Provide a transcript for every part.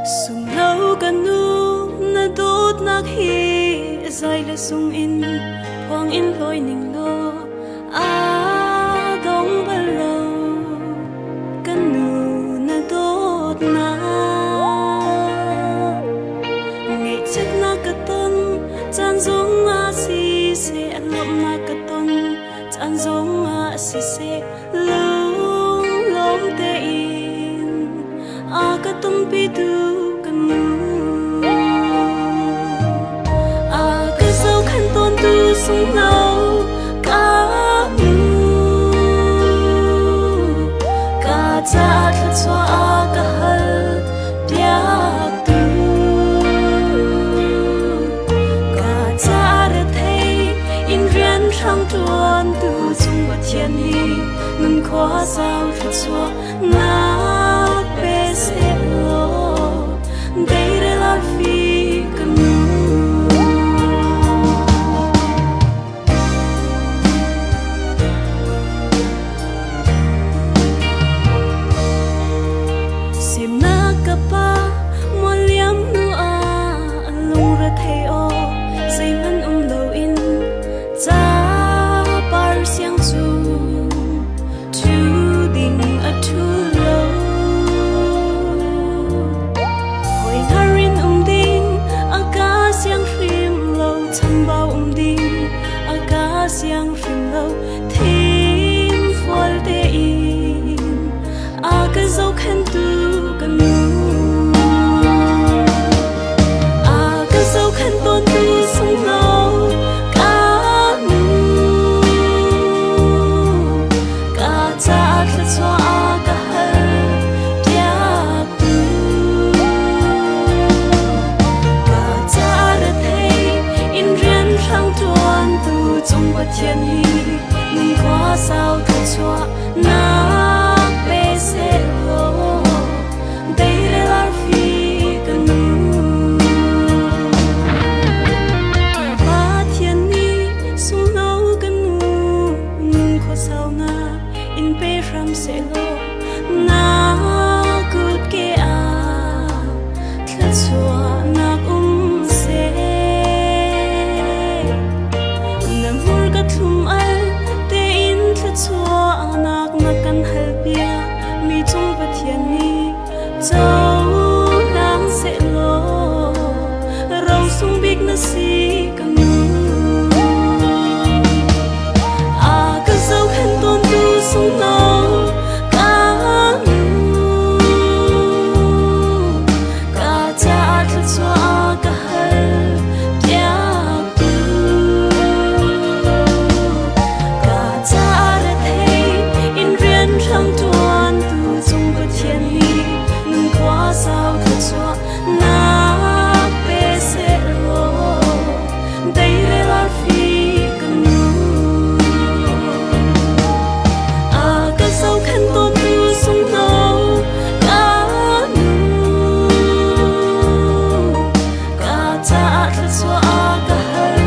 Sunglo ka nu na dawtnak hi zai le sung in phuang in hlawi ning law aa dong bal lo ka nu na dawtnak. Ngaihchiatnak ka ton caan zong ah siseh lawmhnak ka ton caan zong ah siseh lunglawm tein a ka tonpitu ka nu. A ka zohkhenh tawntu sungno ka nu. Ka caah thluachuah a ka hal piaktu. Ka caah rethei in rian hrang ṭuantu cung Pathian nih nun khua sau thluachuah nak pe seh law deirel arfi ka nu. Simnak ka pa mualiam nu ah lungre thei aw zeihmanh um loin capar siang cu ṭhu ding a ṭhu lo. Hawi hngar in um ding a ka siang hrim lo chambau um ding a ka siang hrim lo thim fual tein a ka zohkhenhtu ka nu. A ka zohkhenh tawntu sungno ka nu. Ka caah thluachuah a ka hal piaktu. Ka caah rethei in rian hrang ṭuantu cung Pathian hi nun khua sau thluachuah nak pe seh law deirel arfi ka nu. Pathian nih sungno ka nu nun khua sau nak in pe hram seh law na kut ke ah thluachuahnak um seh. Na hmurka thlum al tein thluachuahnak na kan halpiak mi cung Pathian nih cohlang seh law ro sung bik na si ka nu. A ka zohkhenh tawntu sungno ka nu. Ka caah thluachuah ka hal piaktu. Ka caah rethei in rian hrang ṭuantu cung Pathian nih nun khua sau thluachuah nak pe seh law deirel arfi ka nu. A ka zohkhenh tawntu sungno ka nu. Ka caah thluachuah a ka hal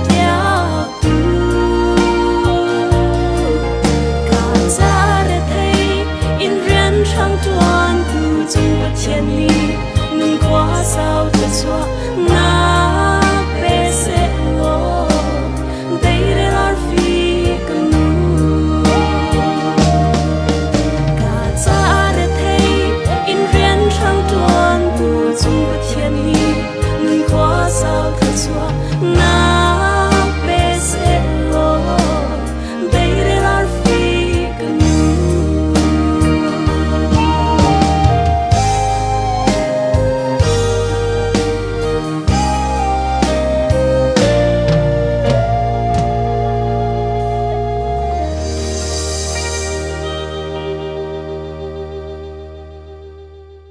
piaktu. Ka caah rethei in rian hrang ṭuantu cung Pathian nih nun khua sau thluachuah nak pe seh law deirel arfi ka nu. Ka caah rethei in rian hrang ṭuantu cung Pathian nih nun khua sau thluachuah nak pe seh law deirel arfi ka nu.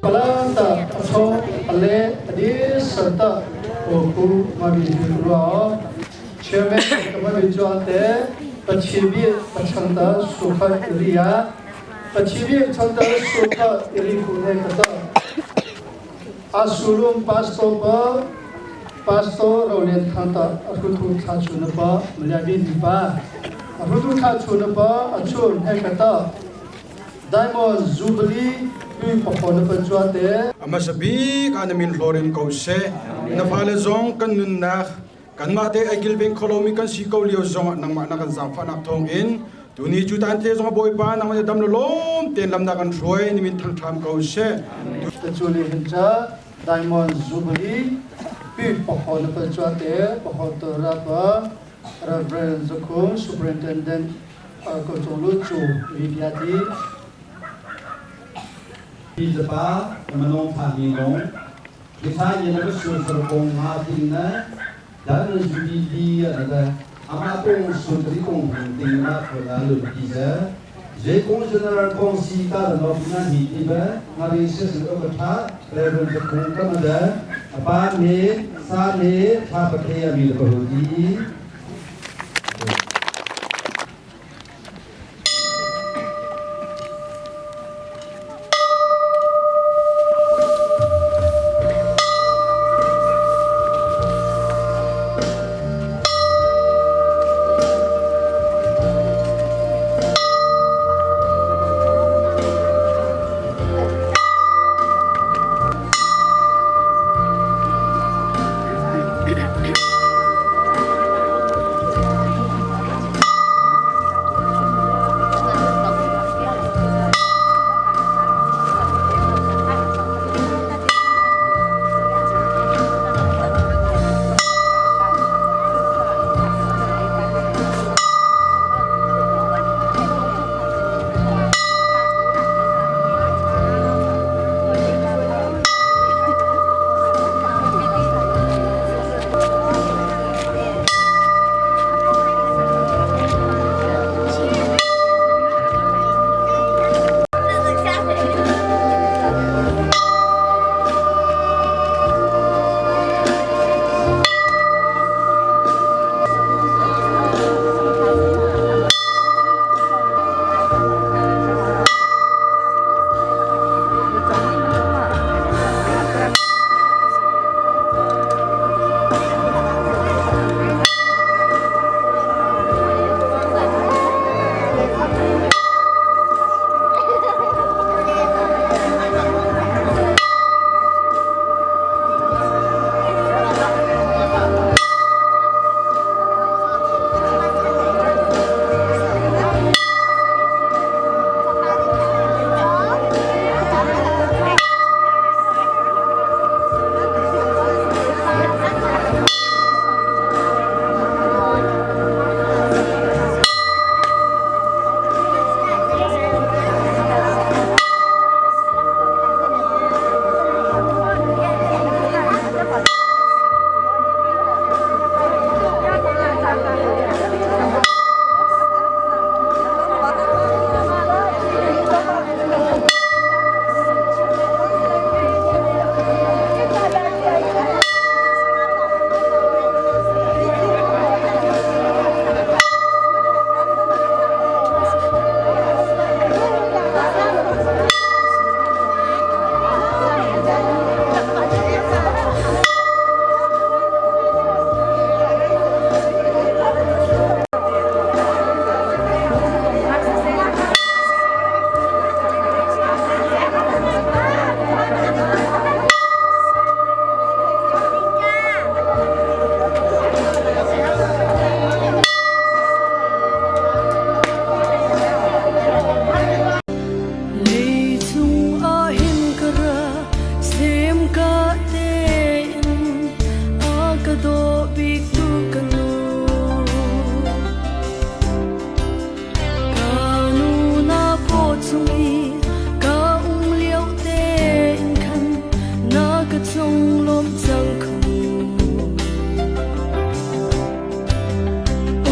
Palanta acho ale adi santa oku mabi ruwa chairman kamabi chuan te pachibi pachanta sukha iriya pachibi chanta sukha iri kune kata asulum pastor pa pastor rolen thanta arutu tha chuna pa malyabi ni pa arutu tha chuna pa achun he kata Diamond Jubilee Pi pakho na pan chua te. Hmasa bik ah na min hlawrin ko seh. Na fale zong kan nunnak kanmah te ai kilveng kho lomi kan si ko lio zong ah nangmah na kan zaangfahnak thawng in tuni cu tan te zong Bawipa nangmah dam lo lawm tein lam na kan hruai ni min thangṭham ko seh. Taculi hin cha Diamond Jubilee pi pakho na pan chua te pakho to ra pa Reverend Zakhum Superintendent ko chung lu chu vi ti. Pi zapa manong pha mi ngong Lisa ye na su sar kong ha tin na dan jubilee a da ama kong su tri kong hung ting ma kho la lu ti za je kong general kong si ta no na ni ti ba na ri se su ka tha reverend ka kong ka ma da apa me sa me tha pa the ami ko di. Leicung ah hin ka ra sem ka tein a ka daw bik tu ka nu. Ka nu na paw chung i ka um lio tein khan na ka chung lawm cang kho.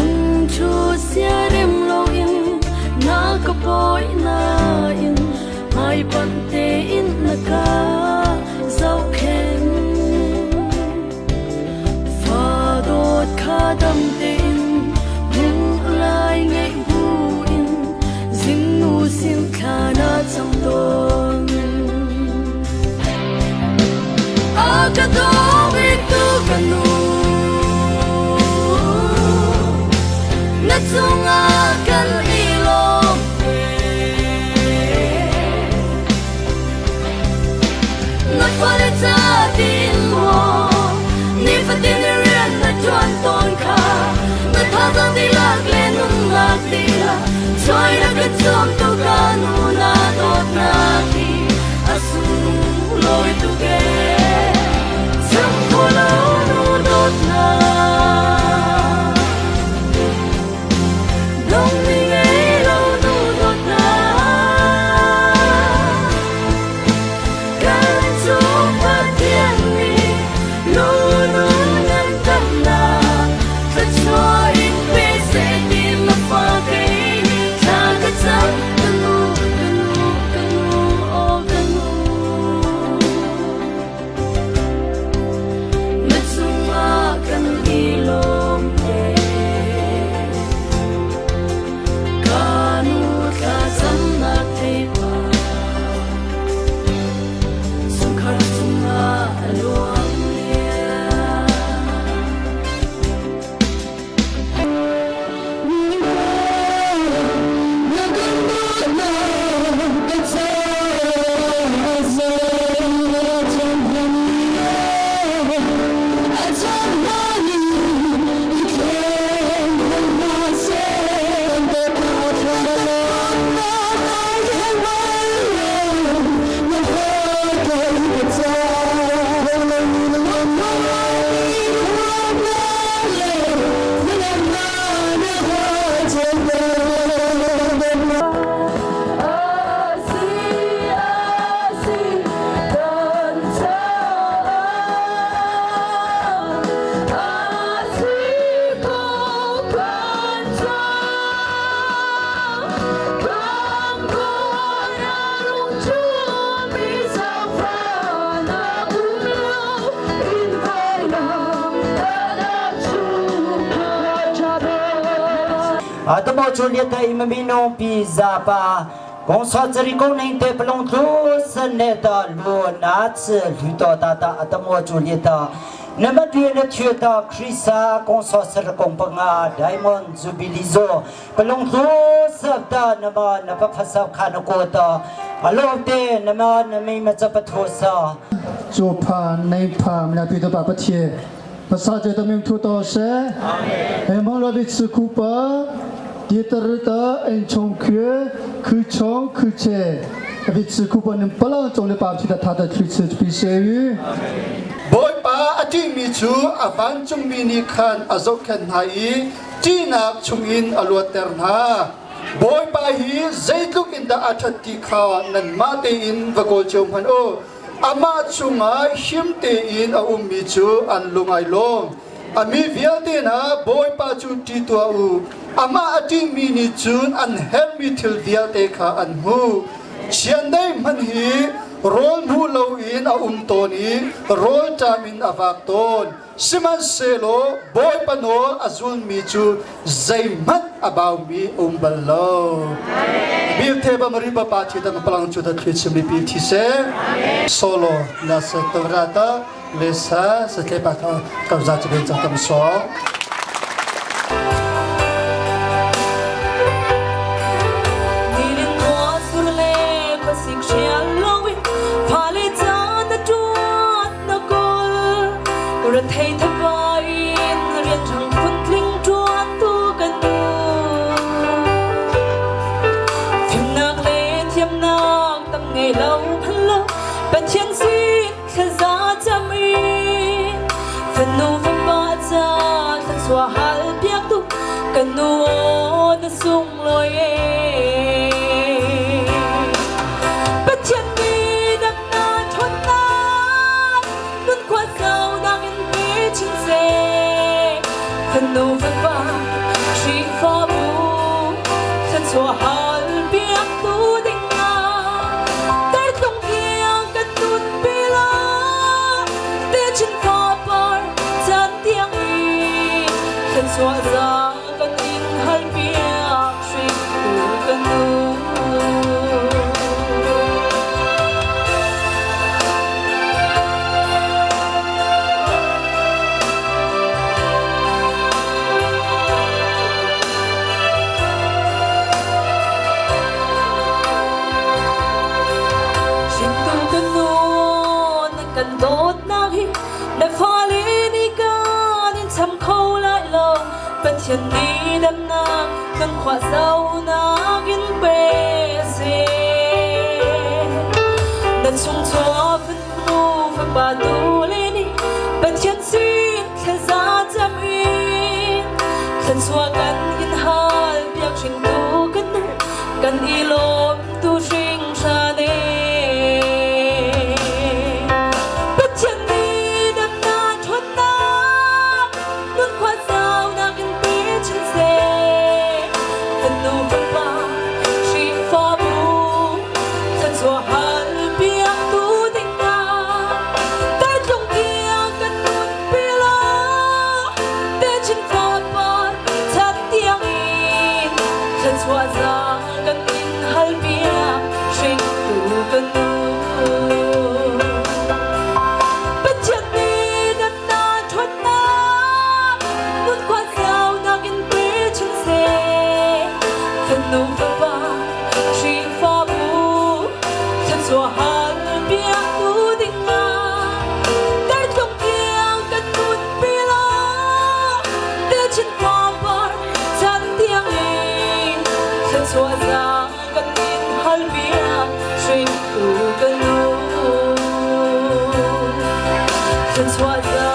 Um thu siarem loin na ka pawi nain hmaipanh tein na ka zohkhenh. Fa dawt kha dam tein hmuh lai ngaih buin zingnu sin thla na cam tawn. A ka daw bik tu ka nu, na cungah kan i lawm ve. Fale ca tin maw nifatin rian na ṭuan tawn kha na thazaang dihlak le nunnak dihlak chuai na ka zuam tu ka nu na dawtnak hi a sunglawi tuk ee chim kho lo nu dawtnak dong mi ngei lo nu dawtnak Kan cung Pathian nih lunun ngandamnak thluachuah in pe seh ti na fa kei nih thla ka cam ka nu ka nu ka nu aw ka nu na cungah kan i lawm te ka nu thlacamnak theipa Chungkhar cungah a luang Atamo chulia ta imamino pi zapa kong sa chari ko nei te palong thu san ne ta lu na chi lu to ta ta atamo chulia ta nama tu na thue ta khrisa kong sa sar kong panga diamond jubilee zo palong thu sap ta nama na pa phasap kha na ko ta alo te nama na mei ma cha pa tho sa 左怕内怕，那彼得爸爸贴，把啥子都没土到噻。哎，忙了的吃苦吧，跌得的恩从缺，苦穷苦切，别吃苦吧，能不让总的爸去的他的去吃比谁鱼。 Bawipa a ṭihmi cu a vancungmi nih khan a zohkhenh hna i ṭihnak chungin a luatter hna. Bawipa hi zeitluk in dah a ṭhat ti kha nanmah tein va kawl cio hmanh u. Amah chungah him tein a ummi cu an lung ai lawm. A mi vialte hna Bawipa cu ṭih tuah u. Amah a ṭihmi nih cun an herhmi thil vialte kha an hmuh. Chiandeih hmanh hi rawl hmu loin a um tawn i rawlṭam in a vak tawn. Sihmanhsehlaw Bawipa nawl a zulmi cu zeihmanh a baumi a um bal lo. Bilte ba mari ba pa thi dang palang chu da thli chim pi thi se solo na sa tawrata le sa sa tle pa tha kabza chu ben chang tam so Rethei thapain rianrang phuntling ṭuantu kan nu. Fimnak le thiamnak tam ngei lo phan lo Pathian sin thlaza cam in fanu fapa ca thluachuah hal piak tu kan nu aw na sunglawi ee. Pathian nih damnak ṭhawnnak nun khua saunak in pe chin seh. Fanu fapa Khrihfabu thluachuah hal piak tu ding ah tartlung tiang kan nun pi la techin fapar chan tiang i thluachuah za kan in hal piak hringtu kan nu. Hringtu kan nu na Kan dawtnak hi na fale nih kan in cham kho lai lo. Pathian nih damnak kan khuasaunak in pe seh. Na chungchuak fanu fapa tu le nih Pathian sin thlaza cam in thluachuah kan in hal piak hringtu kan nu kan i lawm tu hringhran e. Pathian nih damnak ṭhawnnak nun khua saunak in pe chin seh. Fanu fapa Khrihfabu thluachuah hal piak tu ding ah taitlung tiang kan nunpi law techin fapar chan tiang in thluachuah za kan in hal piak hringtu kan nu. Pathian nih damnak ṭhawnnak nun khua saunak in pe chin seh. Fanu fapa Khrihfabu thluachuah hal piak tu ding ah taitlung tiang kan nunpi law techin fapar chan tiang in thluachuah za kan in hal piak hringtu kan nu. Thluachuah za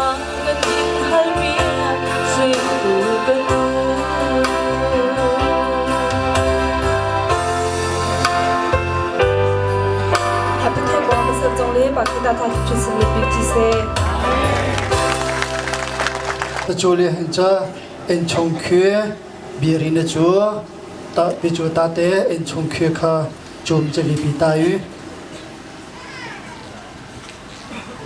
kan in hal piak hringtu kan nu. Happy Thai Bo Pasal Cong le Pa Kita Tha Chu Sin Le Pi Chi Se. Ta chu le hin cha en chung khue biri na chu ta pi chu ta te en chung khue kha chum che li pi ta yu.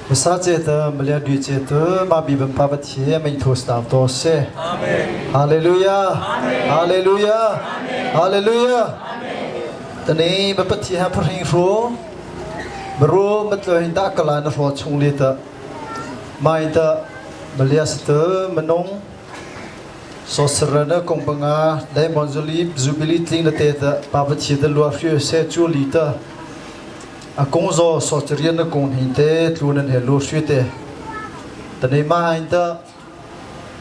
Masa che te Malia du che te ma bi bam pa ba thi mei tho staff to se. Amen. Hallelujah. Amen. Hallelujah. Amen. Hallelujah. Amen. Tani ba pa thi ha phring ro bro matlo hin da kala na ro chung le ta mai ta Malia ste manong so srana kong panga Diamond Jubilee Jubilee tling na te ta pa pa thi ta lua hri se chu li ta A kung zaw sawcarian na kung hni te tlu nan he lu hri te. Tane ma in ta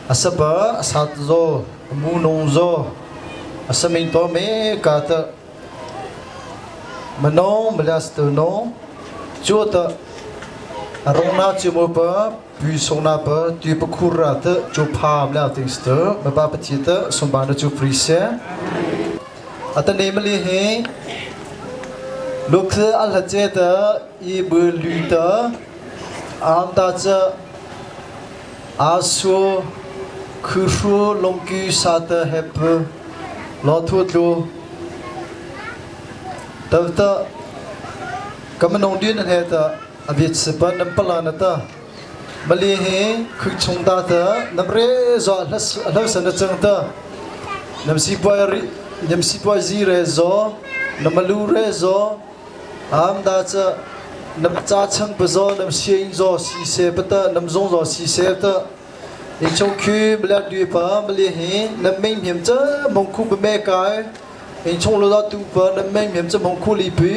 asapa asat zo amu nong zo asaming to me ka ta manong malas tu no chu ta arong na chu mo pa pu song na pa tu pa khur ra ta chu pham la ting st ma ba pa thi ta somba na chu pri se Atane mali hi lukse al hache ta i bu lu ta am ta cha asu khushu longki sa ta hep lo thu tlu ta ta kamanong din he ta aviet se pa nam pala na ta mali hi khuk chung ta ta nam re zo hlas san na chang ta nam si puai ri nam si puai zi re zo nam malu re zo am da cha nam cha chang pa zo nam siang zo si se pa ta nam zong zo si se ta in chung khu bla du pa mali hi nam ming hiam cha mong khu pa me kai in chung lo tu pa nam ming hiam cha mong khu li pu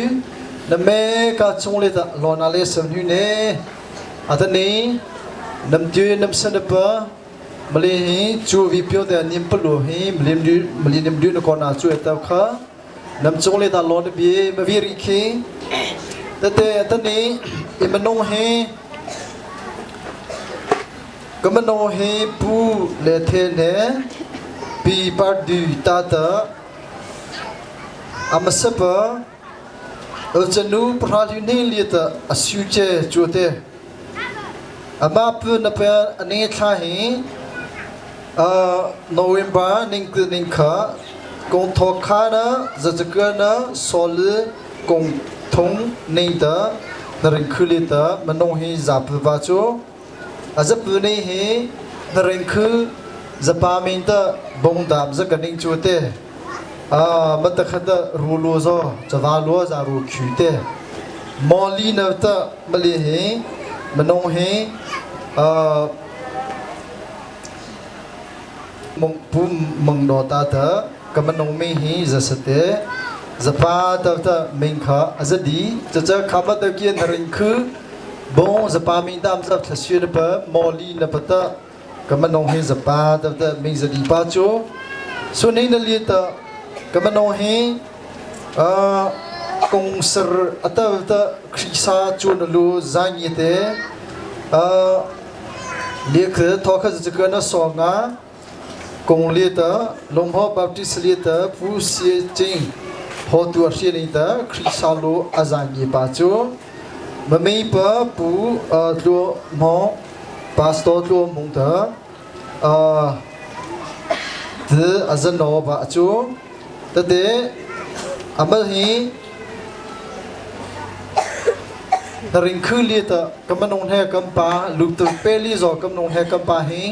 nam me ka chung le ta lo na le sam hu ne Atani nam tu nam san pa mali hi chu vi pyo te nim palu hi mlim du mali nim du na ko na chu eta kha nam chung le ta lon bi ma vi ri khi te te atani imanong hi kamanong hi pu le the ne pi par du ta ta amasapa Canu pahra li ne li ta asu che chu te ama pu na pe ane thla hi November ning ku ning kha kong tho kha na za na sol kong thong ning ta na ring khu li ta manong hi za pu ba chu aza pu ne hi na ring khu za pa min ta bong dam za ka ning chu te 啊，没得看的如罗着，这瓦罗za如去的，毛利呢的没厉害，没弄黑，呃，蒙不蒙罗达的，个么农民嘿这是的，这巴的的民卡，这里这这卡巴的见人去， Bong zapa mi dam zap thlasir na pa moli na pata kamanong hi zapa ta ta ming zadi pa chu suni na li ta kamanong hi kong sar ata ta khrisa chu na lu zangi te li khe tho kha chu na so nga kong li ta longho baptist li ta pu sie ching ho tu hri ni ta khrisa lu azangi pa chu Mamei pa pu tluo hmawng pastor tluo hmung ta ti a zano ba cu tete amal hi ring khu li ta kamanung he kampa luk tu peli zo kamnung he kampa hi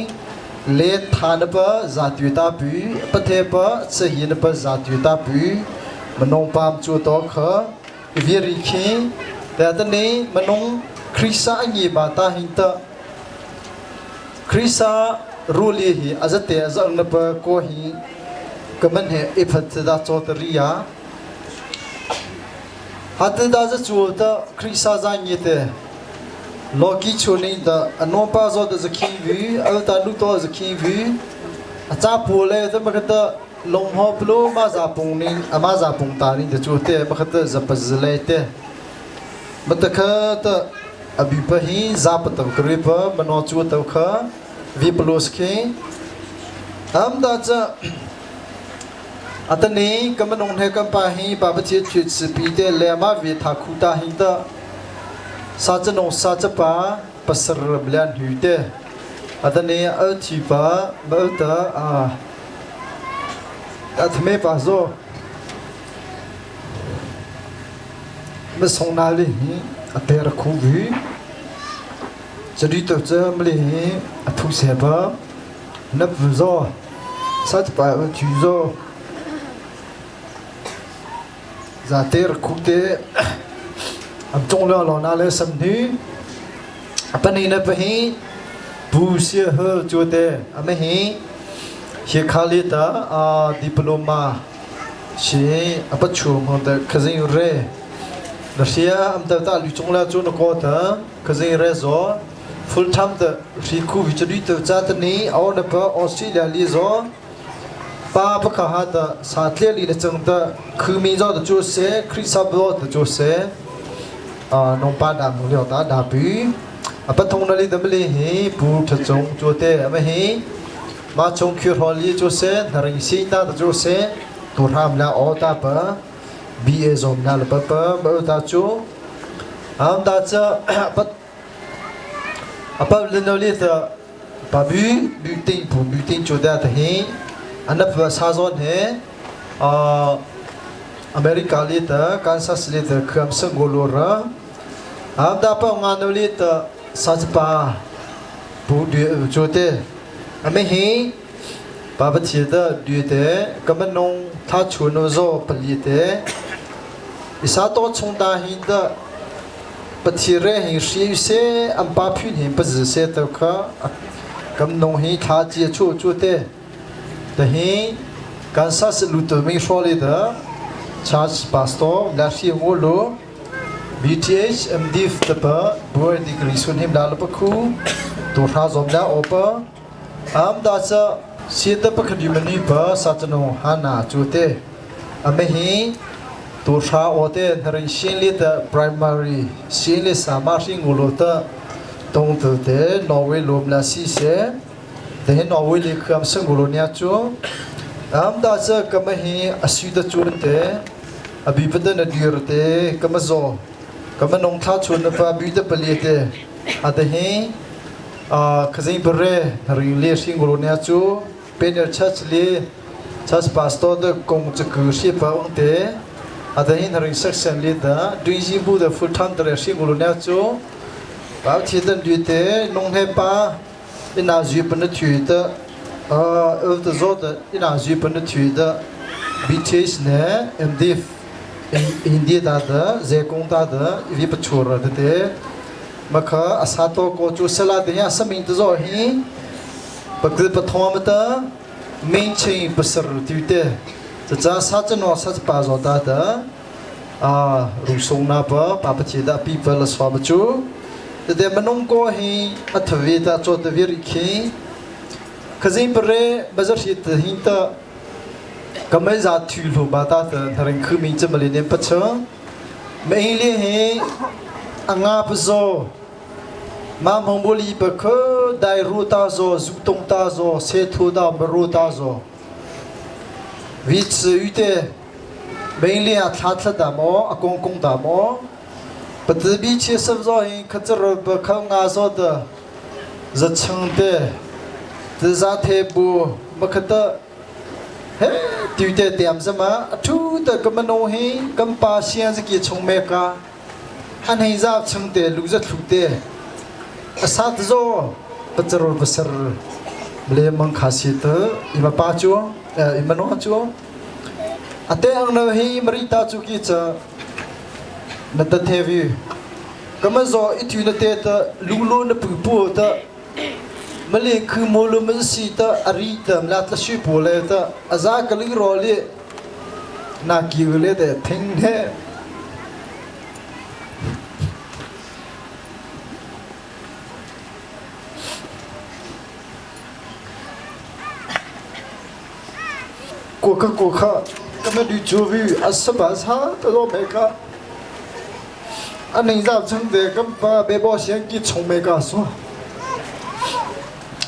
le tha na pa za tu ta pu pathe pa sahi na pa za tu ta pu manong pam chu to kha Viari khi te manung Krisa angi ba ta hin ta Krisa ruli hi azate azang na pa ko hi kaman he ifat da chotariya hate da za chu ta Krisa za ngi te loki chu ni da anon pa zo da zakhi vi al ta lu to zakhi vi acha pu le ta makata Lunghaw plu ma zapung ning ama zapung ta ning te chu te makhat zapazle te matakha ta abi pa hi zapataw kri pa mano chu taw kha vi plus khi am da cha atani kamanong he kam pa hi pa pa chi chu pi te le ma vi tha khu ta hi ta sa cha nong sa cha pa pasar blan hu te atani al thi pa ba ta a Athme pa zo ma song na li hi a ter khu vi chadi to cha mli hi a thu se ba nap zo sa pa chu zo za ter khu te am chong lo lo na le sam ni apani na pa hi bu sia he chu te ame hi hi khali ta a diploma shi apa chu mo ta khazin re na sia am ta ta lu chung la chu na ko ta khazin re zo full time ta ri khu vi chu ta cha ta ni aw na pa Australia li zo pa pa kha ha ta sa tle li na chang ta khu mi zo ta chu se khrisa bo ta chu se nong pa da mu leo ta da pi apathong na li damli hi pu tha chung chu te ama hi ma chung khir hol li chu se naring si ta ta chu se tu ram la o ta pa BA zom na la pa pa ba ta chu am ta cha pat apa le no li ta pa bu bu ting pu bu ting chu da ta hi anap sa zon he a America li ta Kansas li ta kham sang go lo ra am da pa nga no li ta sa pa pu du chu te ame hi pa pa thi da du te kamanong tha chu no zo pali te isa to chung da hin da pathi re hi hri se am pa phun hin pa se to kha kam nong hi tha chi chu chu te ta hi Kansas lu tu mi hrawli da church pastor la hri ngo lu BTH MD ta pa buai degree sun him la pa khu tu hra zom la opa am da cha si ta pa khadi mani pa sa chano hana chu te ame hi tu hra o te narin shin li ta primary shin li sama hri ngulo ta tong tu te Norway lom la si se te hi Norway li kham sangulo nia chu am da cha kama hi asu da chun te abi padan na dir te kama zo kama nong tha chun na pa bi da pali te ate hi a khazing pare ring le singulo nia chu Pioneer Church li Church Pastor de kong chu ku shi pa ong te ate hi ring section li da dui ji bu da full time de singulo nia chu pa thi dan du te nong he pa ina ju pan na thu ta el ta zo ta ina ju pan na thu ta BTS ne MDF Hindi ta ta ze kong ta ta vi pa chur ta te makha asato ko chu sala te ya saming ta zo hi pakte pathom ta main chain pasar tu te cha cha sa cha no sa pa zo ta ta a ru song na pa pa pa chi da pi pa la swa ba chu. Tete manung ko hi a thave ta cho te vir khi khazing pare bazar hi te hin ta kamai za thu lu ba ta ta tharing khu mi chamali ne pacha mei le he anga pazo ma mong ba kho dai ru ta zo zu tong ta zo se thu da ma ru ta zo vi chi yu te mei le a thla thla da mo a kong kong da mo ปฏิบีเชสซอหิขจรบเข้างาซอดจะชังเตจะซาเทบูมคตะเฮติวเตเตียมสมาทูตะกมโนหิกัมปาเซียนสกิชงเมกาหันหิซาชังเตลุจะทุเตอาซาตโซปจรบสรเลมังคาสิตอิมาปาจัวอิมโนจัวอเตอังนหิมริตาจุกิจะนตเทวี ကမဇောအတူနတေတလူလူနပူပူတမလီခမလူမစီတအရီတမလာတရှိပိုလေတအဇာကလီရောလီနာကီလေတဲ့သင်တဲ့ကိုခကိုခကမဒီချိုဗီအစဘာသာတော့မေကာ 啊，你咋称的跟把背包先给从没告诉？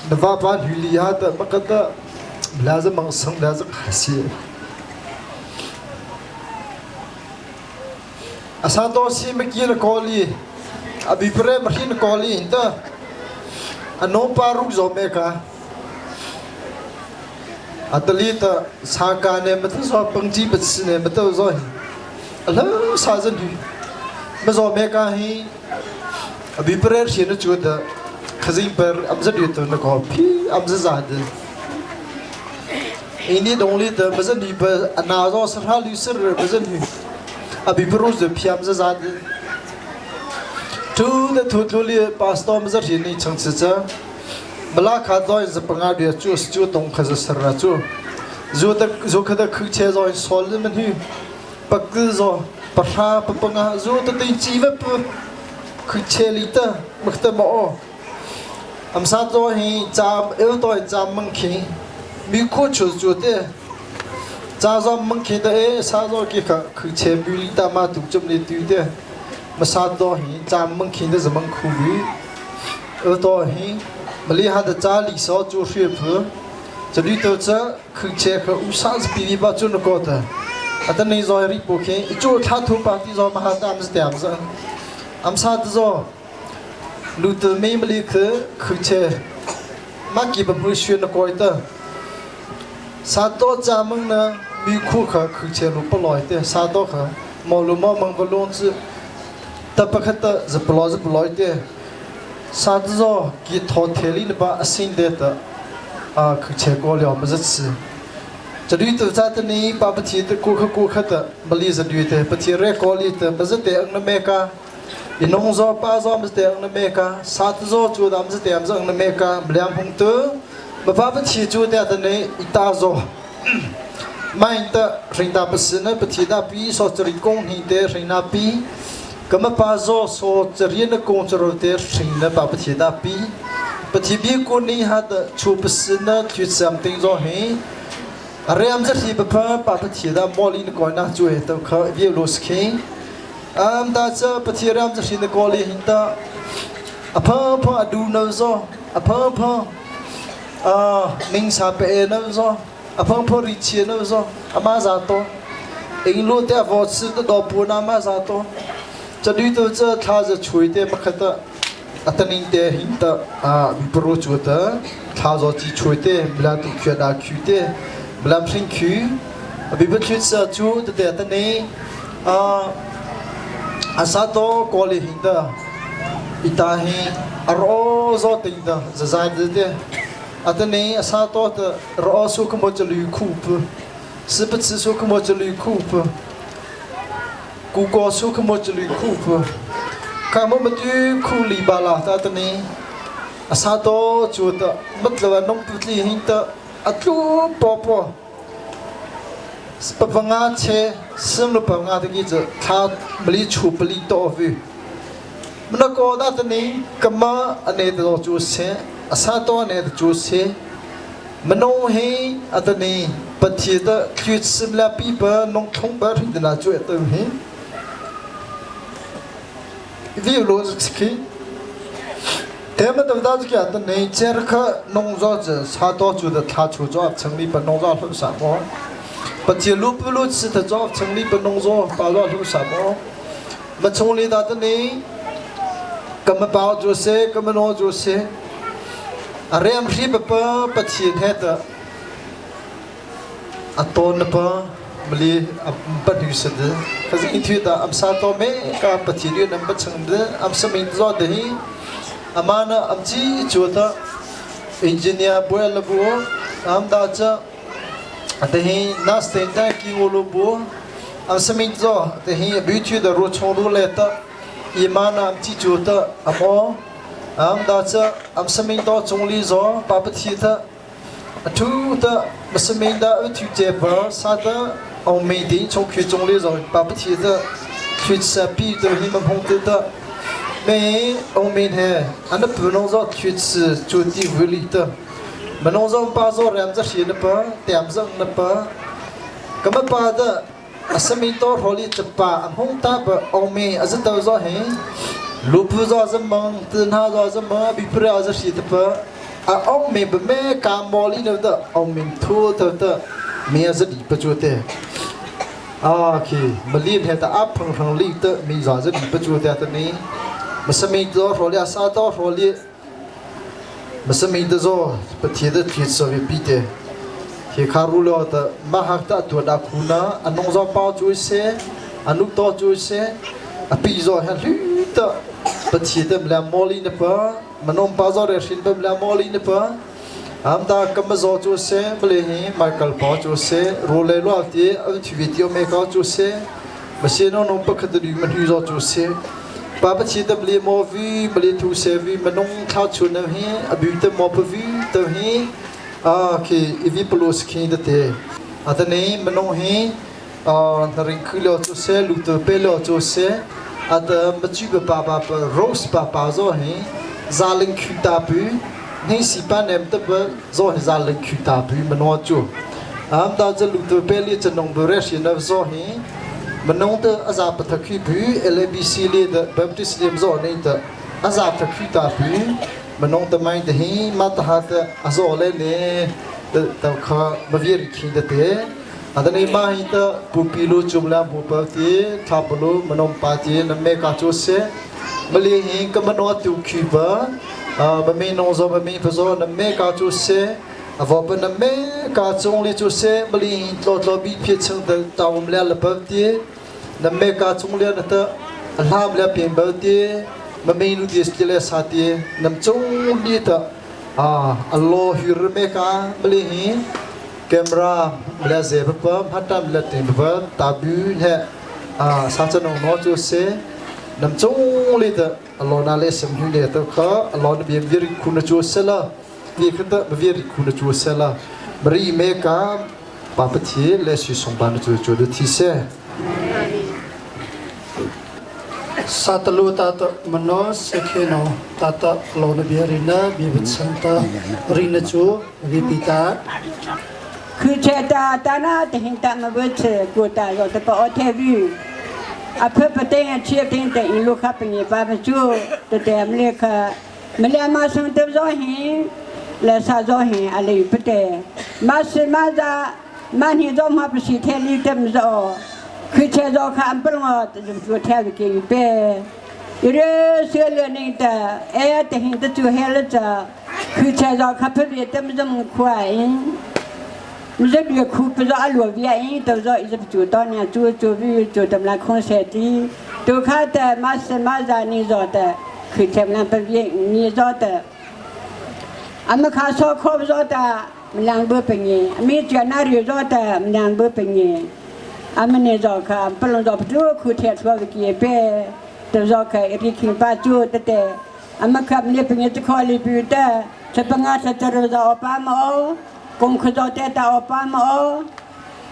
那爸爸女厉害的，没个的，来自蒙生，来自卡西。啊，啥东西没见了高里，啊，比不然没见了高里，的，啊，侬把路做没个？啊，这里的啥干呢？没得说蹦极不吃呢，没得说，啊，那啥子女？ မဇောမေကဟိအဘိပရရှင်ချူဒခဇိပရအမ်ဇဒီတနကောဖီအမ်ဇဇာဒအင်းဒီဒုံလီတမဇဒီပအနာဇောစရလီစရမဇဒီအဘိပရုဇဖီအမ်ဇဇာဒတူဒထူထူလီပါစတော်မဇရှင်နီချန်ချာမလာခါတော့ဇပငါဒီချူစချူတုံခဇစရချူဇိုတဇိုခဒခချေဇောဆောလမန်ဟီပကဇော ปะราปะปงาจูตติจีวปคือเชลิตามักตะมออัมซาโตฮีจามเอลโตจามมังคีมีโคชูจูเตจาซอมมังคีตะเอซาโซกิขะคือเชบิลิตามาตุจุมเลตุเตมาซาโตฮีจามมังคีตะสมังคูบีเอลโตฮีมลีฮาดจาลิซอจูเรียเพจะลีโตจะคือเชคอุซาสปีบาจุนโกตะ အတနေဇောရိပိုခေအချိုထာထုပါတိဇောမဟာတမ်စတမ်ဇအမ်စာတဇောလူတမေမလီခခုချေမကီဘမှုရွှေနကိုတစာတော့ဂျာမငနမိခုခခုချေလူပလောတဲ့စာတော့ခမောလူမောမငဘလုံးစတပခတဇပလောဇပလောတဲ့စာတဇောကီထောထေလီနပါအစင်းတဲ့အာခုချေကိုလျောမဇတ်စီ จะดูตัวจัดนี้ปาปฏิตกูขกูขตบลีจะดูเตปฏิเรกอลีตมจะเตอังนเมกาอินงซอปาซอมจะเตอังนเมกาสัตซอจูดามจะเตอังนเมกาบลียมพงตุมปาปฏิจูเตตนี้อิตาซอไม่ตะริงดาปสินะปฏิดาปีสอจริกงหิเตริงนาปีกมปาซอโซจรินกงจรเตริงนะปาปฏิดาปีปฏิบีกุนีฮัดชูปสินะจุดสัมติงซอหิ เรียมจะที่ปะปะปะทีดามอลีนก่อนนะจุเอตขะวิโลสคิงอัมตาจะปะทีเรียมจะที่นกอลีหินตาอภะพะดูนซออภะพะอ่านิงสาเปนซออภะพะริเชนซออามาซาโตเองรู้แต่วอสตดอปูนามาซาโตจะดูตัวจะท่าจะช่วยเตมะขะตะอัตนิงเตหินตาอ่าวิปโรจุตะท่าจะจีช่วยเตมลาตุเขียดาคิวเต မလမ်ရင်ခူအဘိဘချွတ်ဆာချူတတဲ့တနေအာအစာတော့ကောလီဟင်တာအတာဟင်အရောဇောတင်တာဇဇာတဲ့အတနေအစာတော့ရောဆုကမောချလူခုပစပချဆုကမောချလူခုပကူကောဆုကမောချလူခုပကာမမတူခုလီပါလာတာတနေအစာတော့ချူတမတ်လဝနုံပတလီဟင်တာအတူပေါ်ပေါ် ปปงาเชซึมลุปงาตะกี้จะทาบลิชูบลิโตวิ Mana ko da tani kama ane to chu se asa to ane chu se mano he atani pathi ta khyu sim la pi pa nong thong ba rin na chu etu hi vi lo sikhi 他们都到这个的内这个农作子差多住的他出做城里不农作很什么，不记录不录吃的做城里不农作包做很什么，没从里到的呢，根本包住些，根本农住些，啊，人是不不不起他的，啊，多那不。mali padu sa de kasi itu da am sa to me ka pati nam ba chang de am sa min zo de hi amana amchi chuta engineer boya labu am da cha te hi nas te ta ki wolo bu am samin zo te hi beauty da ro chong lu le ta imana amchi chuta amo am da cha am samin do chung li zo pa pa thi ta athu ta masamin da thu che ba sa ta ong mei ding chung khu chung li zo pa pa thi ta khu sa pi de hi ma phong te ta 没欧美呢，俺那不能做去吃就地无力的，没能做把做人这些的吧，点上的吧，那么把的，啊什么到好里这把，红大不欧美，还是都做嘿，路不做什么，等他做什么，比不了这些的吧，啊欧美不没干毛里头的，欧美土头的，没是里不做的。啊，去，没练他的阿碰上里的，没啥子里不做的的呢。masami do roli asa do roli masami do zo pathi de thi so vi pi te hi kharu lo ta ma hak ta tu da khuna anong zo pa chu se anu to chu se api zo ha lu ta pathi de mla moli ne pa manom pa zo re shin pa mla moli ne pa am da kam zo chu se mle hi michael pa chu se ro le lo ti a thi video me ka chu se ma se no no pa khat du ma hu zo chu se ปาปชีตบลีมอวีบลีทูเซวีมนงข้าวชุนฮีอบิวเตมอปวีเตฮีอ่าคีอีวีปลูสคีเดเตอัตนี้มนงฮีอ่าริงคือเลจูเซลูเตเปเลจูเซอัตมจูบปาปาปโรสปาปาโซฮีซาลิงคิตาปูนี่สิปานเอ็มตบโซฮีซาลิงคิตาปูมนอจูอัมดาจะลูเตเปเลจะนงบเรชินโซฮี မနုံတအဇာပထခိပူ LABC လေဒ Baptist လေမဇောနေတအဇာပထခိတာပူမနုံတမိုင်းတဟိမတဟာတအဇောလေနေတခမဗီရခိဒတဲ့အဒနေမဟိတပူပီလိုချုံလာဘူပတိသပလိုမနုံပါတိနမေကာချိုဆေမလီဟိကမနောတူခိဘာမမေနောဇောမမေပဇောနမေကာချိုဆေအဝပနမေကာချုံလီချိုဆေမလီဟိလောလောဘီဖြစ်ချင်းတတောင်မလလပတိ နမေကာချုံလနတအလှမလပြင်ဘတိမမေလူဒီစတလေစာတီနမ်ချုံလီတအာအလောဟီရမေကာမလီဟင်ကင်မရာမလဇေပပဟတ်တမ်လတင်ဘတာဘူးဟဲအာစာချနုံနောချိုစေနမ်ချုံလီတအလောနာလေစမ်ဟူလေတခအလောနဘီဗီရီခုနချိုဆလာဒီခတဘီရီခုနချိုဆလာမရီမေကာပပတိလက်ရှိဆောင်ဘာနချိုချိုဒတီဆေ Satalu tata mano sekheno tata lona biarina bibitsanta rina chu vipita คือเชตาตานาตหินตามาเวชกูตาโยตปอเทวีอภิปเตงเชียติงแต่อิลูขับเป็นปาปจูตเตมเลขมเลมาสังเตโซหิและซาโซหิอะไรปเตมาสมาจามานิโซมาปสิเทลีเต็มโซ คือเชโซขามปลงตัวเทวิกีเปเรเสือเลนี่แต่เอตหินตจูเฮลจะคือเชโซขับเพียเต็มจมควาย 你这边苦不是阿罗边，都是一直做到呢，做做比做他们空山的，都看的马是马上你做的，可他们不变你做的，俺们看说考不着的，两百百年，没觉哪里做的，两百百年， 俺们那做看不能做不做，苦天说的给别，都做看一听把做的的，俺们看你朋友只考虑不的，这不俺是这个做爸妈哦。功课做得到爸妈哦，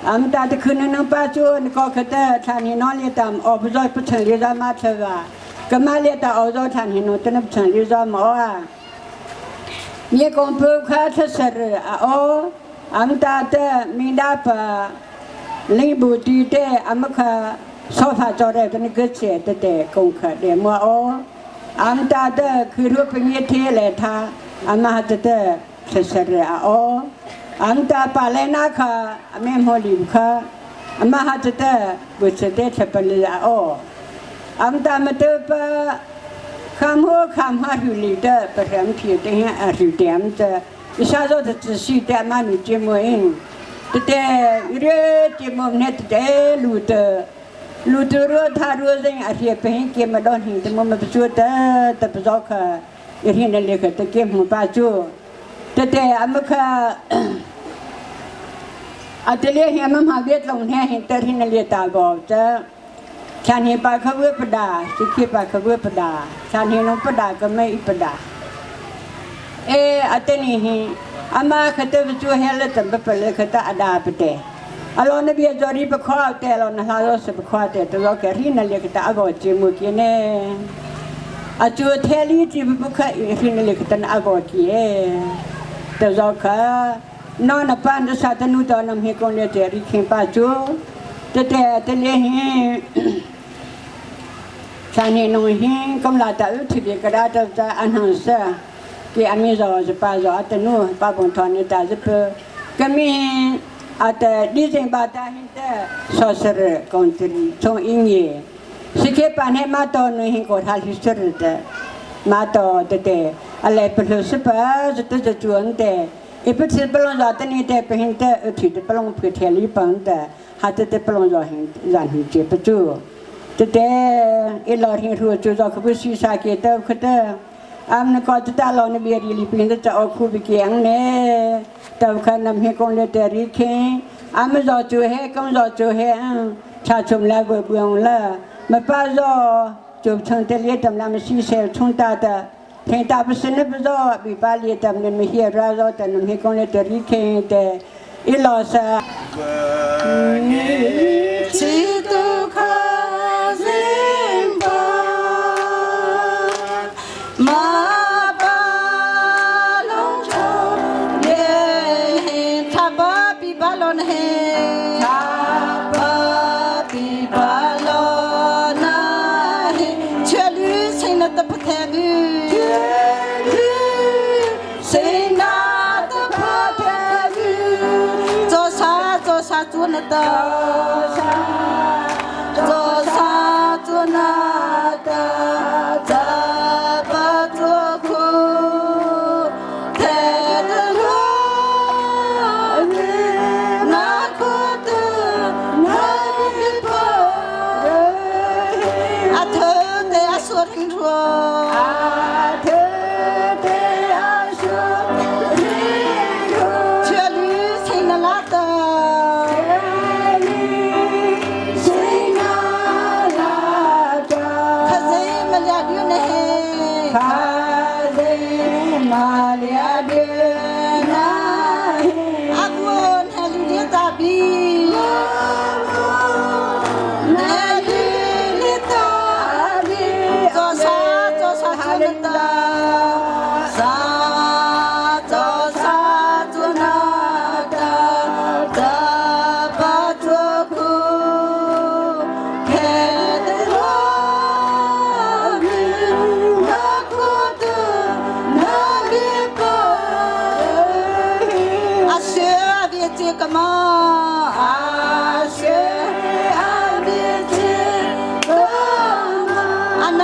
俺们大的可能能把做，你搞可得，他你哪里当，哦不做不成立咱妈吃吧， Kama le ta o zo than hinu tanap chan li zo mo a. Nye kong pu kha thasar a o am ta te mi da pa ling bu ti te am kha sofa cho re tan ke che te te kong kha de mo o am ta te khu ru pe nye the le tha ama te te thasar a o am ta pa le na kha ame mo li kha ama ha te te bu che te the pa le a o 俺们大们都把看好看好手里的，不是皮的，二手点子，一下子就仔细点嘛，你节目嗯，对对，有的节目那对路的，路的路他路人而且不很节目到现在我们不做的，都不知道可，一天的那个都节目把做，对对，俺们可。啊，这里我们旁边龙天很得天的列大个这。ชานีปาขเวปดาสิขีปาขเวปดาชานีนปดาก็ไม่ปดาเออตนีหีอามาขตวจูเฮลตัมปะเลขตาอดาปเตอโลนเบียจอรีปขอเตลนฮาโลสปขอเตตโลกรีนเลขตาอโกจิมุกิเนอจูเทลีจิปขะรีนเลขตันอโกกิเอตโลกนอนปันสาตนุตอนมเฮกงเลเตริขิปาจูตเตตเลหี 像你农心，咁来到特别个啦，就在安行社，给阿咪说是把说阿德努把本团的打是不，咁咪阿德李正把大现在说是工资从一年，是去半天马到农心过他是说的，马到对对，阿来不是吧，是都是做的，一不吃不拢绕的你的不行的，提的不拢不贴里帮的，还得得不拢绕很让很接不住。 တတဲ့ အလောဟင်ရူချူဇခဘစီစာကေတခတအမ်နကောတတလောနဘီရီလီပင်းတအခုဘကေအန်နေတခနမ်ဟေကွန်လေတရီခေအမ်ဇောချူဟေကုံဇောချူဟေချာချုံလာဘဘုံလာမပါဇောကျုံချန်တလေတမ်လာမရှိဆေထုံတာတထင်တာပစနပဇောဘီပါလီတမ်နမဟီရာဇောတနမ်ဟေကွန်လေတရီခေတဲ့အလောစာ ချီတုခစင်ပါမပါလုံးချိုယေသဘာပိဘလွန်ဟေသဘာပိဘလောနာဟေချေလူစိနတပထေဘူးချေလူစိနတပထေဘူးဇောစာဇောစာကျွနတဇောစာကျွနတဇာပကျွခုထေတလောနာခုတနာပိပအထေတေအဆုရင်ရော 阿特的阿苏 ချေလူစိနလာတာ ခစေမလျဒုနေ ခစေမာလျာဒေနာ အကွန်ဟလူဒေတာဘီနေလူလေတာဘီဇောစာဇောစာကျွနတာစာဇောစာကျွနတာတာပါကျွခုခဲတရောဘီနာခုတနာဘီပါ 阿雪别这个嘛，阿雪阿别这个嘛，阿囊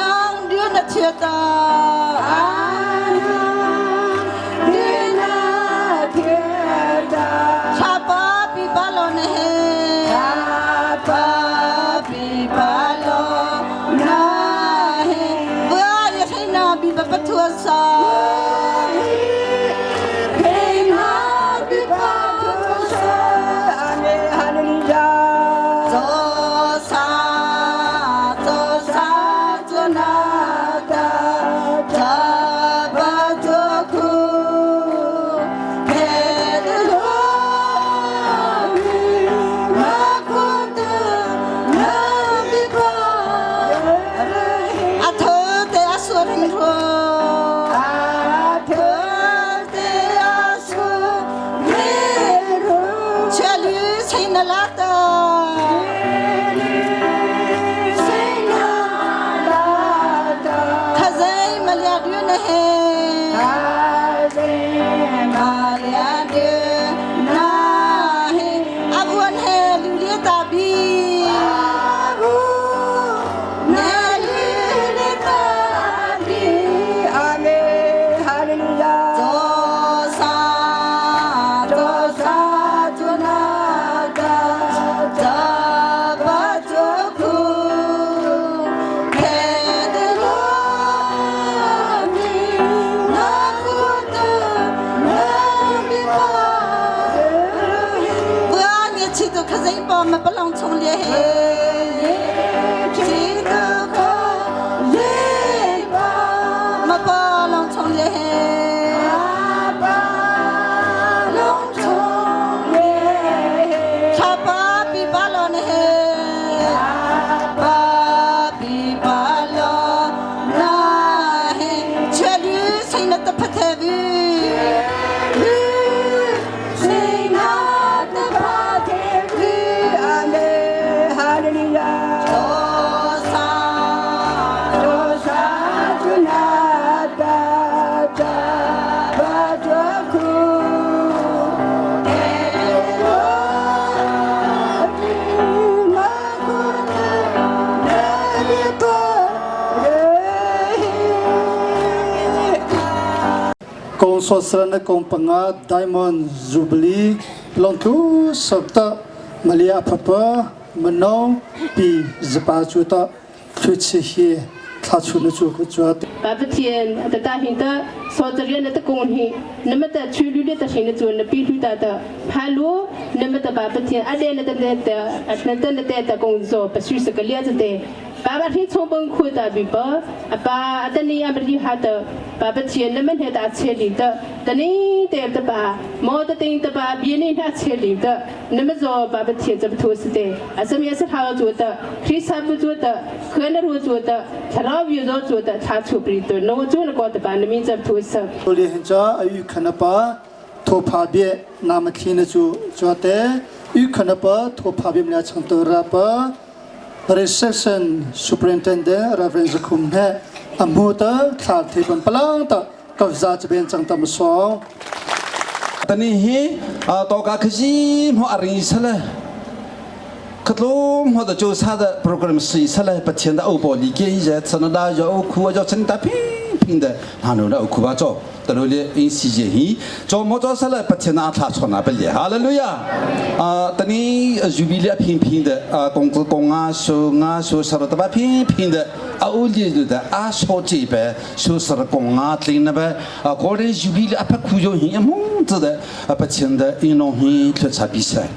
丢那切的，阿囊丢那切的，恰巴比巴罗呢嘿，恰巴比巴罗那嘿，我也是那比巴巴托萨。左沙左沙左那达扎巴左库，开的罗咪那古的那咪巴，我你去都可真把么不能从咧嘿，去都可咧巴，么不能从咧嘿。 Kong sosra na kong panga Diamond Jubilee longthu sabta malia phapa manong pi zapa chu ta thuchi hi thla chu na chu khu chu 巴不天的大兴的所这里的公平，那么的去旅的行的做那比率的的，盘路那么的巴不天阿连的的的那的的的工作不许是个例子的。爸爸听从崩溃的比巴，阿爸阿等你阿不厉害的，爸爸天那么的大千里的，等你的的吧，莫得等的吧，别人他千里的，那么做爸爸天这不托是的，啊什么也是他做的，其他不做的，可能我做的，他老有做的，他出不的，那我做了过的吧，那么这不托是。 li hin cha ayu khanapa thopha be nam thli na chu chate yu khanapa thopha be mla changto ra pa reception superintendent Reverend Zakhum he amu ta thla the pan palang ta kavza chben changtam so တနီဟိတောကခစီမောအရိဆလခတလုံးဟောတချိုစားတဲ့ program စီဆလပချင်တဲ့ဥပေါ်လီကေရစနဒါယောခုအကြောစင်တဖိဖိတဲ့ဟာနုနာခုပါကြောတလို့လေအင်းစီဂျီဟီကြောမောကြောဆလပချင်နာထာချနာပဲလေဟာလေလုယာအာတနီဂျူဘီလီဖိဖိတဲ့အာကွန်ကွန်ငါဆူငါဆူဆရတပဖိဖိတဲ့အာဦးလီတဲ့အာဆိုချီပဲဆူဆရကွန်ငါတင်နပဲအာကိုရီဂျူဘီလီအဖခုယိုဟီအမုန်တဲ့ပချင်တဲ့င်းလုံးဟီထွချပီဆိုင်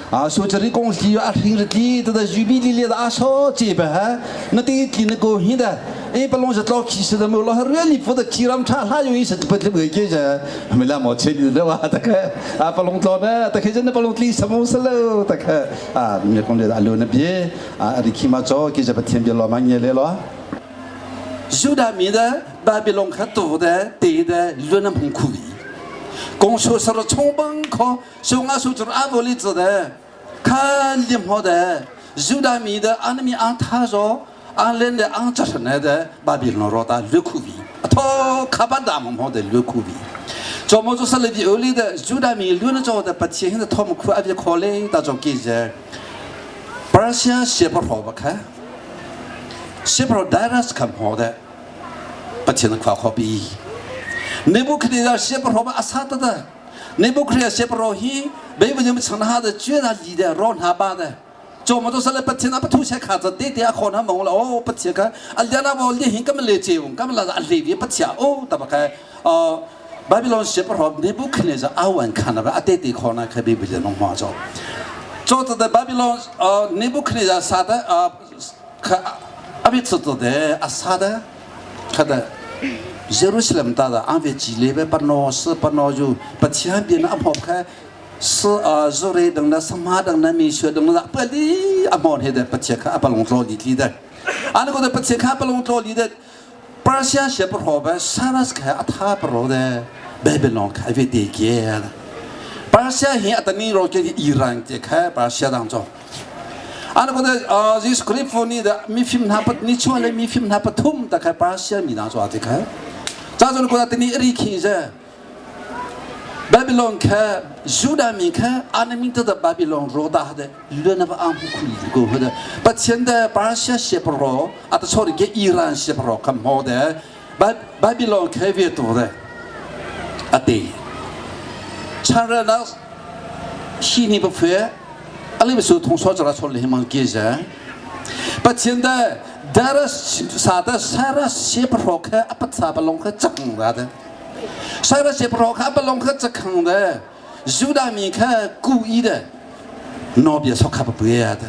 啊，说这里公司啊，平时地这个预备里里的啊，说这边哈，那对地那个现的，哎，不拢是老气势的么？老热里不得气让差，他有意思不得不给着，没那么吃力的哇，大概啊，不拢做呢，大概真的不拢地什么事喽，大概啊，你讲的阿罗那边啊，你起码做给这个天边老忙年来了。犹大米的巴比伦可多的对的，越南很苦的。公说是了从本科，说俺说就是阿伯里子的。看你好的，犹大米的阿那米阿他说，阿连的阿这是来的，巴比伦罗达略苦比，他卡巴达蒙好的略苦比。做么做是来的欧里的犹大米略那做的，把钱的他们苦阿别考虑，大家给着。巴尔西亚写不好不看，写不好当然是看好的，把钱的夸夸比。你不肯定要写不好吧？阿萨的的。你不可以写不好去，没有人们承他的，绝他里的，让他把的。做么都是来不听，那不偷钱卡子，对对啊，可能忙了哦，不听个，啊，两那我旅行根本来接我，根本那是啊，旅游不听哦，大不开哦，巴比伦写不好，你不可能是阿文看了吧？啊，对对，可能可别不是弄花着。做这的巴比伦哦，你不可能是啥的啊？可阿别做的啊啥的，看的。Jerusalem တာအဝေချီလေပဲပနောစပနောယူပချံပြနအမောခဲစအဇရေဒငနာစမဒငနာမီရှဒငနာပလီအမောဟေတဲ့ပချခအပလုံထလီတီတဲ့အနကိုတဲ့ပချခအပလုံထလီတဲ့ပါရှာရှေပရောပဲဆာရစ်ခဲအသာပရောတဲ့ဘေဘလွန်ခဲဝေတေကေပါရှာဟင်အတနီရောကေအီရန်တေခဲပါရှာဒန်ကြောอันก็ได้อ่าดิสคริปต์นี่的มีฟิล์มนาปนี่ช่วยเลยมีฟิล์มนาปทุ่มแต่ใครปาเชียมีนาจอดที่ใครจ้าจนก็ได้นี่รีคีเจบาบิลอนแค่ยูดามีแค่อันนี้ตัวบาบิลอนโรดาเดเลื่อนไปอังคุยกูเดปัจเจนเดปาเชียเชปโรอัตชอริเกอิหร่านเชปโรคำโฮเดบาบิลอนแค่เวียตัวเด Ate chanrelnak hi ni pa phe ali su thong so chara chol le mang ki ja Pathian da daras sa da sara se pro kha apat sa pa long kha chak ra da sara se pro kha pa long kha chak da Judah mi kha ku i da no bia sok kha pa pu ya da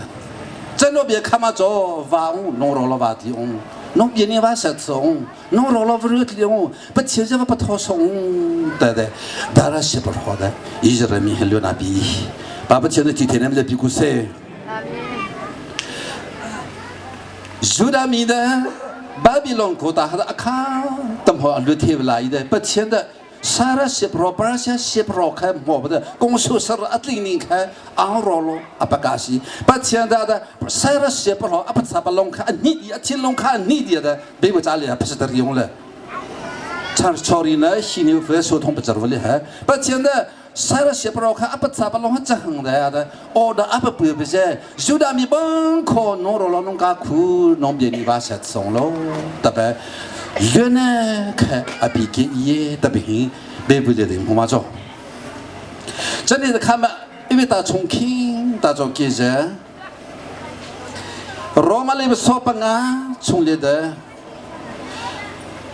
真诺别看嘛做瓦翁弄绕了瓦地翁，弄别人瓦石子翁，弄绕了不热地翁，不切这不掏松，对对，当然是不好的，一直人民很留那比，爸爸现在几天那么在比古塞。犹大米的巴比伦国大的阿卡，等会略提不来的，不签的。沙拉西普罗巴西西普罗开莫不得，公司沙拉阿丁宁开昂罗罗阿巴嘎西，把钱的的沙拉西普罗阿巴萨巴隆开尼迪阿天隆开尼迪的，别个家里不是得用了。唱超里呢，西牛费手通不知道厉害，把钱的沙拉西普罗开阿巴萨巴隆这行的的，哦的阿巴不不是，就当咪崩可农罗罗农家苦农别你把些送喽，特别。原来看阿比给伊特别别不得的我妈做。这里是看嘛，因为他重庆，他做记者。罗马里不说不啊，从来的。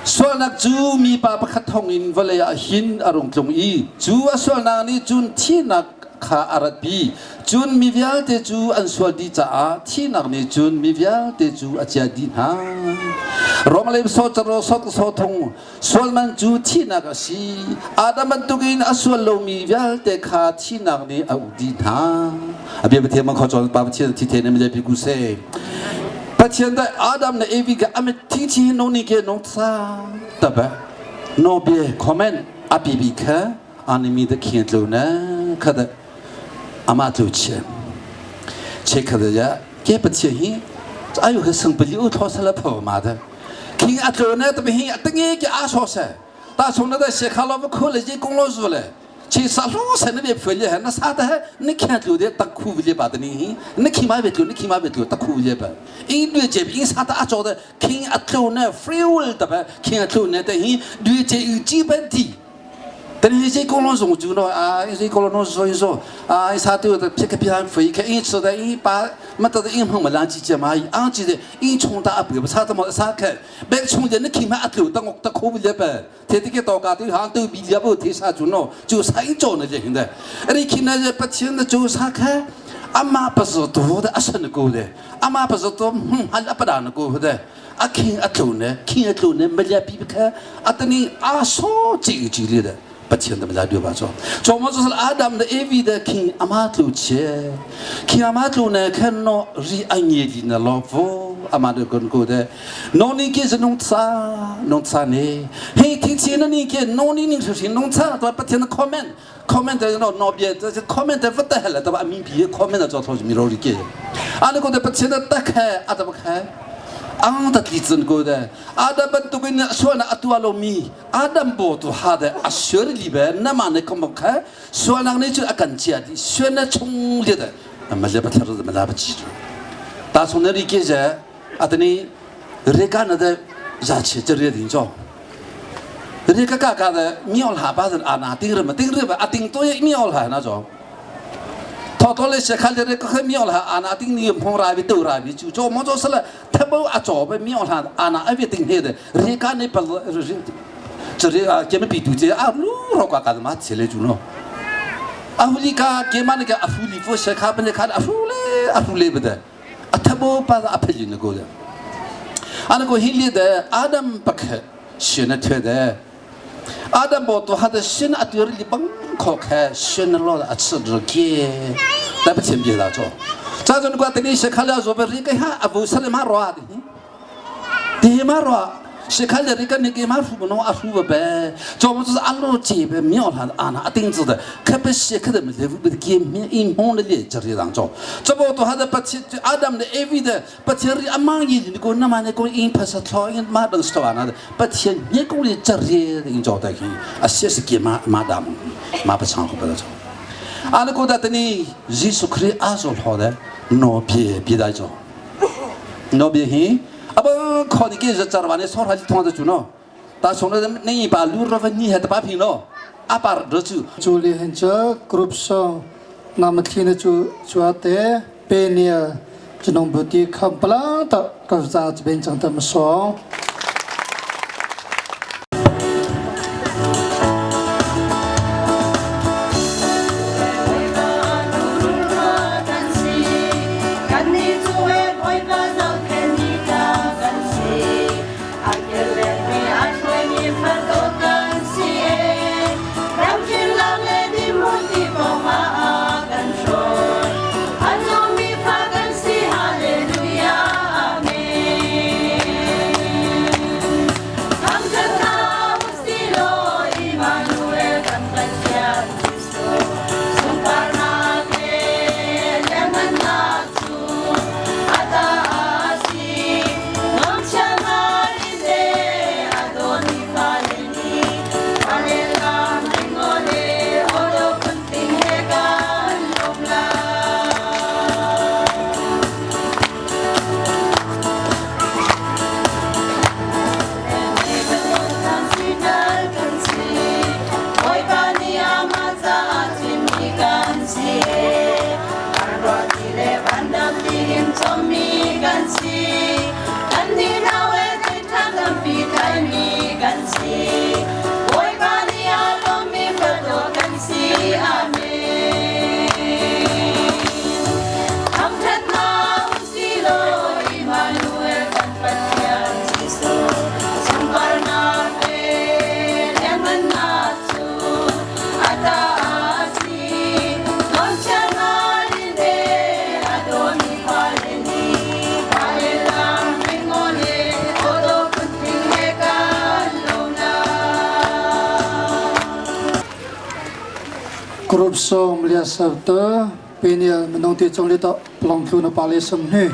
说那主米巴不可通因，为了要hin阿荣中医，主啊说那你主天那卡阿拉比，主米vialte主安说的咋，天那你主米vialte主阿加的哈。罗马里说这罗说说通，说man主天那个是，阿达们都给阿说罗米vialte卡天那你阿乌的哈，阿别不天门靠做，把不天天天那么在比古塞。把现在阿达们的 A V 个阿们听起侬那个侬啥，对吧？侬别 comment 阿比比克阿你咪的看路呢，可的阿妈走去，切可的呀，给不切hin，哎呦，还生不了，掏出来跑嘛的，看阿走呢，这边hin，等于给阿说噻，大从那个写卡老不哭了，就公路说了。其实路上那边回来，那啥的，你看路的打苦不吧的你，你起码别走，你起码别走，打苦不吧。因为这边啥的阿做的，看阿走呢，free will 的吧，看阿走呢，等于对这有基本的。但是这公路上就喏啊，这公路上说一说啊，啥都的撇个别人飞开，因吃的因把没得的因碰没两几节嘛，俺记得因冲打不啥子么啥开，别冲的你起码阿走，当我打苦不了吧。天天给到家都行都比较不提啥就喏，就啥一做呢就行的。你看那些不钱的就啥开，阿妈不是多的阿生的过的，阿妈不是多还阿不大的过的。阿看阿走呢，看阿走呢，没了比不开，阿等你阿少这个距离的。不钱的么来对吧？做，做么就是阿达们的 A V 的看阿妈走钱，看阿妈走呢，看喏是阿年的那老婆，阿妈都跟过的，侬你给是弄啥弄啥呢？嘿，听见了你给侬你你是弄啥？对不？听的 comment comment 的喏喏别这这 comment 不得了，对吧？明皮 comment 的做头是米罗里给，阿那个的不钱的打开，阿怎么开？Ang tatlitsun ko de Adam bantukin suana atualomi Adam bo tu ha de asur libe na ma ne kom kha suana ne chu akan chia di suana chung le de ma le ba thar de ma la ba chi ta chung ne ri ke je atani re ka na de ja che che re ding jo re ka ka ka de miao la ba de ana ding re ma ding re ba a ding to ye miao la na jo 托托嘞是看着那个很妙了，啊那顶你碰来比斗来比就做么做事了，他不啊做不妙了，啊那一边顶黑的，人家那不是这里啊，给们比对这啊，路老瓜干嘛起来就喏。阿胡里卡给嘛那个阿胡里夫是卡本来卡阿胡嘞阿胡嘞不得，啊他不把阿佩林那个的，啊那个黑里的阿达姆巴克选的推的。阿达摩多哈的选阿对里帮可开选了老阿吃着给，但不前别他做。再说你过等你先看了说不是个哈阿不是的马罗的，对马罗。是看了这个你给马夫不弄阿夫不呗，专门就是阿罗这边庙他的阿那阿钉子的，可别写可的没得不给面一蒙的脸这里当中，这不都还在把钱阿达们的 A V 的把钱阿忙一你给我那么那个因拍摄超因马等是完了的，把钱你给我这里因交代去，啊谢是给马马达马不长不得做，阿那个的等你耶稣基督阿做好的，诺别别来做，诺别嘿。अब खनिके चरवाने सर हाली थों जुनो ता सोनो नै बा लु र नि हे त पा Fino Apar do chu. Chu li hin cha group song namathli na chu chuate penia chinong buti kham palang ta kavza ben chang tam song. Group som lia sabta penial minung ti chong li ta plong thlu na pali sam ni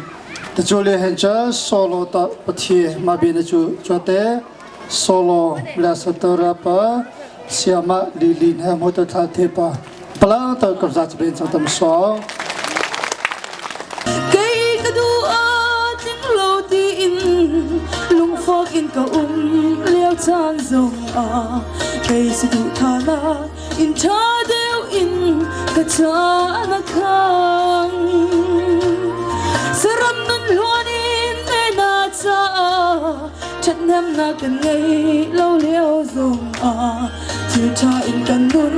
ta chu le hen cha solo ta pathi ma bi na chu chate solo lia sabta ra pa siama li lin ha mo ta tha the pa pala ta kabza ch ben chang tam so. Kei ka du a tling lo ti in lungfak in ka um leo chan zong a kei si du tha na in tha deuh in ka cha na khang saram nun hluan in ne na cha thathnem na kan ngei lo leo zong a thil tha in kan nun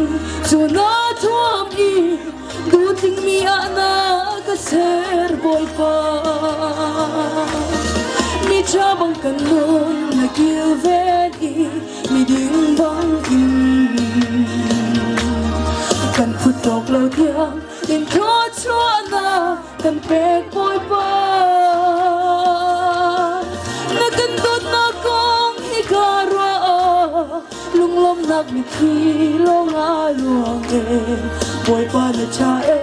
chu na thuam i du ting mi a na ka ser Bawipa mi tha bang kan nun na kil ven i mi ding bang in kan phut tawk lo thiang in thaw chuah na kan pek Bawipa na kan dawtnak kong hi ka ruah lunglawmnak mitthli lawng a luang e Bawipa na cha e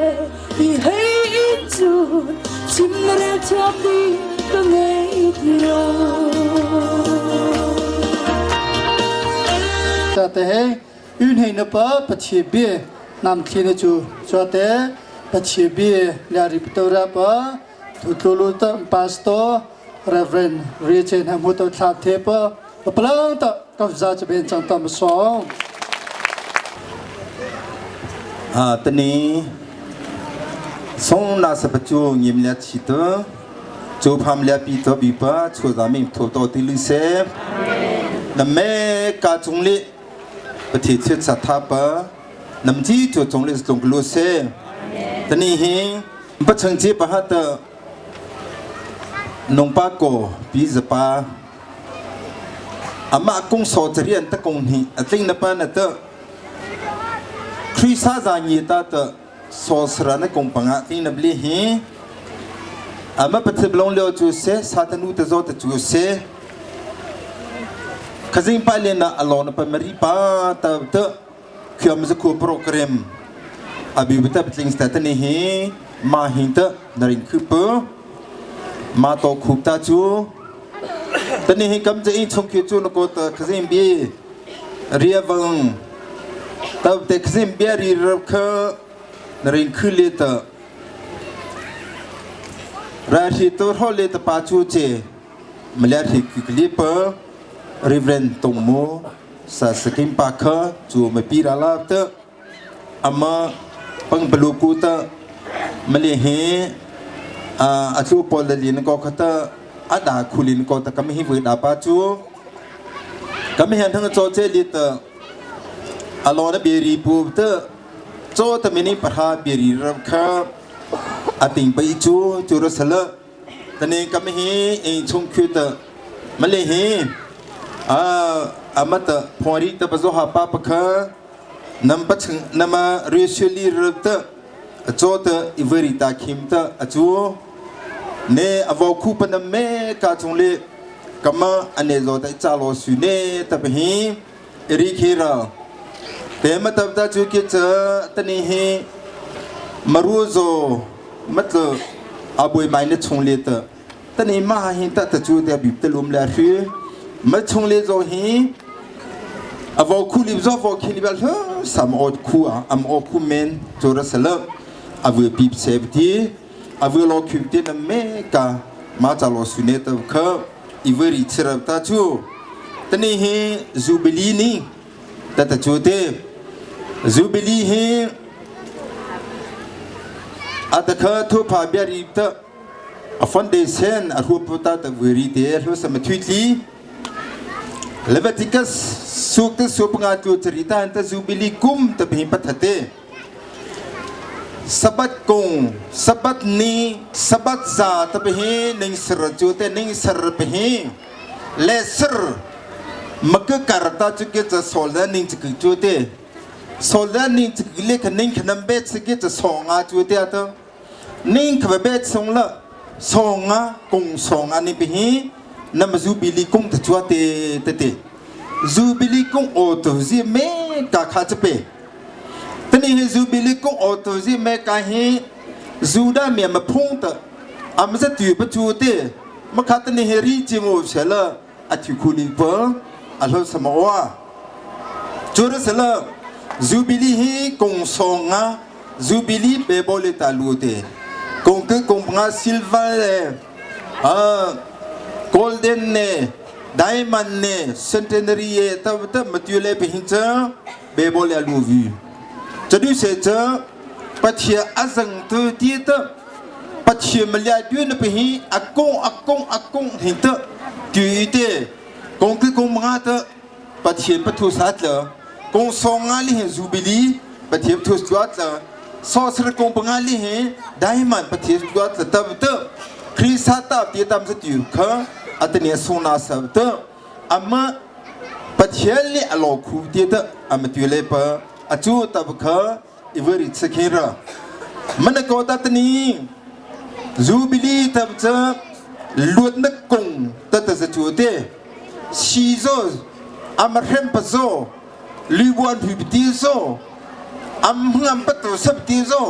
ti hei in cun chim na rel thiam ding ka ngei ti lo. Ta te he un hei na pa pachi bi nam thli na chu cho te pachi bi lia ri ptora pa thu tlu lu ta pastor Reverend Richen ha mu to thla the pa palang ta kavza cha ben chang tam song. Tani song na sa pachu ngim lia chi to chu pham lia pi to bi pa chu za ming tho to ti lu se na me ka chung li pathi chit sa tha pa nam chi chu chung li tlung lu se tani hi pa chang chi pa ha ta nong pa ko pi za pa ama kung so charian ta kong ni atling na pa na ta Khrisa za ngi ta ta so sra na kong panga ting na bli hi ama pathip long leo chu se satanu ta zo ta chu se khazing pa le na alon pa mari pa ta ta khiam za khu program abi bita tling sta ta ni hi ma hin ta narin khu pu ma to khup ta chu tani hi kam che i chung khu chu na ko ta khazing bi ria bang ta te khazing bi ri rap kha narin khu le ta ra hi to ro le ta pa chu che malia hi ku kli pa Reverend Tong Mo. sa sakim pa kha chu ma pi ra la te ama pang balu ku ta mali he a chu pol le lin ko khata ada khulin ko ta kam hi vui da pa chu kam hian thang cho che li ta alo na beri pu te cho ta mini patha beri ram kha ating pai chu chu ro sala tani kam hi in chung khu ta mali hi a amata phori ta bazo ha pa pakha nam pa ching nama reshuli ta cho ta ivari ta khim ta achu ne avaw khu pa nam me ka chung le kama ane zo ta cha lo su ne ta hi ri khira te ma tab ta chu ki cha tani hi maru zo matlo aboi mai ne chung le ta tani ma hi ta ta chu te bi te lum la hri ma chung le zo hi avaw khu lip zo vo khi li bal sam o khu am o khu men chu ra sala avu pip se ti avu lo khu te na me ka ma cha lo su ne ta kha iveri chirap ta chu tani hi jubilee ni ta ta chu te jubilee hi atakha thu pha biari ta a foundation a rup ta ta veri te hlo sama thuitli Leviticus suk te sup nga tu cerita anta jubilee kum ta bhi pathate Sabat kung Sabat ni Sabat za ta bhi ning sir chu te ning sir bhi le sir mak karta chu ke cha sol da ning chu chu te sol da ning chu le kha ning khanam be chu ke cha so nga chu te ta ning kha be song la so nga kung so nga ni bhi nam zu bili kung ta chua te te te zu bili kung o to zi me ka kha cha pe တနီဟဇူဘီလီကုအော်တိုဇီမေကာဟီဇူဒါမေမဖုန်တအမစတူပချူတေမခတ်နီဟရီချီမိုဆလအချီခုလီပအလောစမောဝါကျူရဆလဇူဘီလီဟီကုံဆောငါဇူဘီလီဘေဘောလေတာလူတေကုံကကုံငါซิลဗာလေအာဂိုလ်ဒန်နေဒိုင်မန်နေစင်တနရီယေတဘတမတူလေပဟင်ချာဘေဘောလေလူဗီ 这就写着，把天阿生都跌的，把天们俩对那边阿公阿公阿公很的，对的，公给公妈的，把天不吐啥了，公送阿里很入比里，把天吐啥了，上次公不阿里很，大满把天吐了，对不对？คริสต์ตาเตียตามสติวค่ะอัตเนียสุนาสับเตอามาปะเทียนอโลคูเตียตอามาตุเลปะ achu tabkha iveri tsekhira man ko ta tni jubilee tabcha luat na kong ta ta chu te si zo amrem pa zo liwan hu ti zo am ngam pa to sab ti zo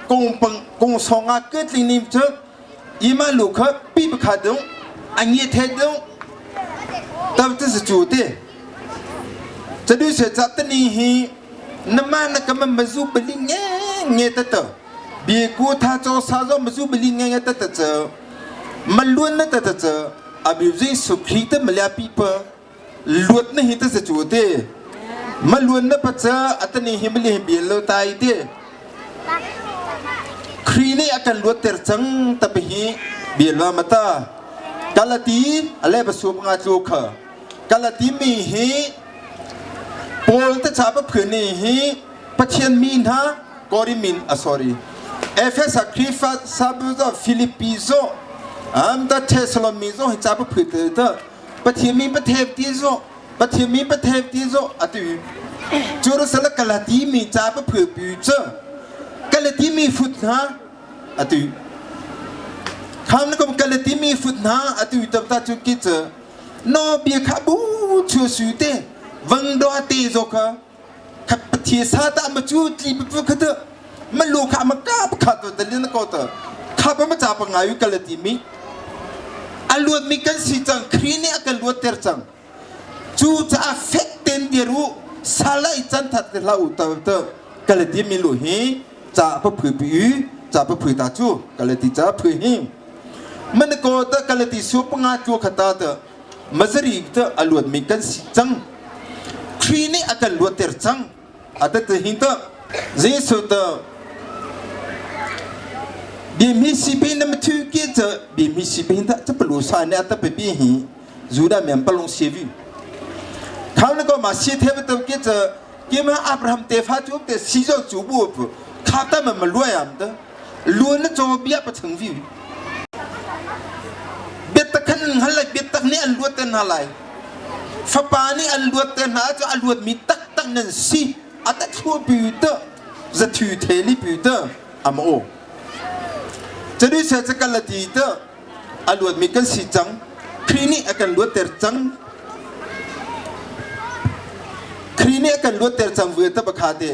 kong pang kong songa ke tling nim cha ima lu kha pi kha dong ani the dong tab ta chu te cha du se cha tni hi နမနကမမဇူပလီငဲငဲတတဘီကူသာချောစာဇောမဇူပလီငဲငဲတတချမလွန်းနတတချအဘီဇင်းစုခရီတမလျာပီပလွတ်နဟိတစချူတေမလွန်းနပချအတနိဟိမလီဘီလောတိုင်တေခရီနေအကန်လွတ်တဲ့ချန်တပဟိဘီလောမတာကလတီအလဲပစုပငါချူခကလတီမီဟိ Paul te cha pa phuni hi Pathian mi hna Korimin a sorry Efesa Khrifa sabu zo Philippi zo am ta Thessaloniki zo hi cha pa phu te ta Pathian mi pathep ti zo Pathian mi pathep ti zo atu Jerusalem kalati mi cha pa phu pu cha kalati mi phut na atu kham na kom kalati mi phut na atu tab ta chu ki cha no bia kha bu chu su te วังดอเตโซค่ะขับเทียซาตามาจูตีปะคะเตมันลูกขามากาบขาตัวตะลินก็ตะข้าพมาจับงายุกะละติมีอลวดมีกันสิจังครีนี่อกันลวดเตอร์จังจูจะเฟกเต็นเดียรู้ซาลาอิจันทัดลาอุตตะกะละติมีลุหีจะปะผือปีจะปะผือตาจูกะละติจะผือหิมันก็ตะกะละติสุปงาจูขตาตะมัสรีตะอลวดมีกันสิจัง ค Khrih nih a kan luatter cang. Ata te hin ta Jesuh ta bimi si pi na mathu ki cha bimi si pi hin ta cha palu sa ne ata pe pi hi Judah mem palung se vi. Khang na ko ma si the ba ta ki cha ki ma Abraham te fa chu te si zo chu bu pu kha ta ma ma luayam ta luan na chaw bia pa chang vi. Biatak khan hal lai biatak nih an luat te hna lai. Fapa nih an luat te hna cu a luatmi taktak nan si. A ta thlu pi te zathu the li pi te am o. Canu se ca kal ti te a luatmi kan si cang. Khrih nih a kan luatter cang. Khrih nih a kan luatter cang vu te bakha te.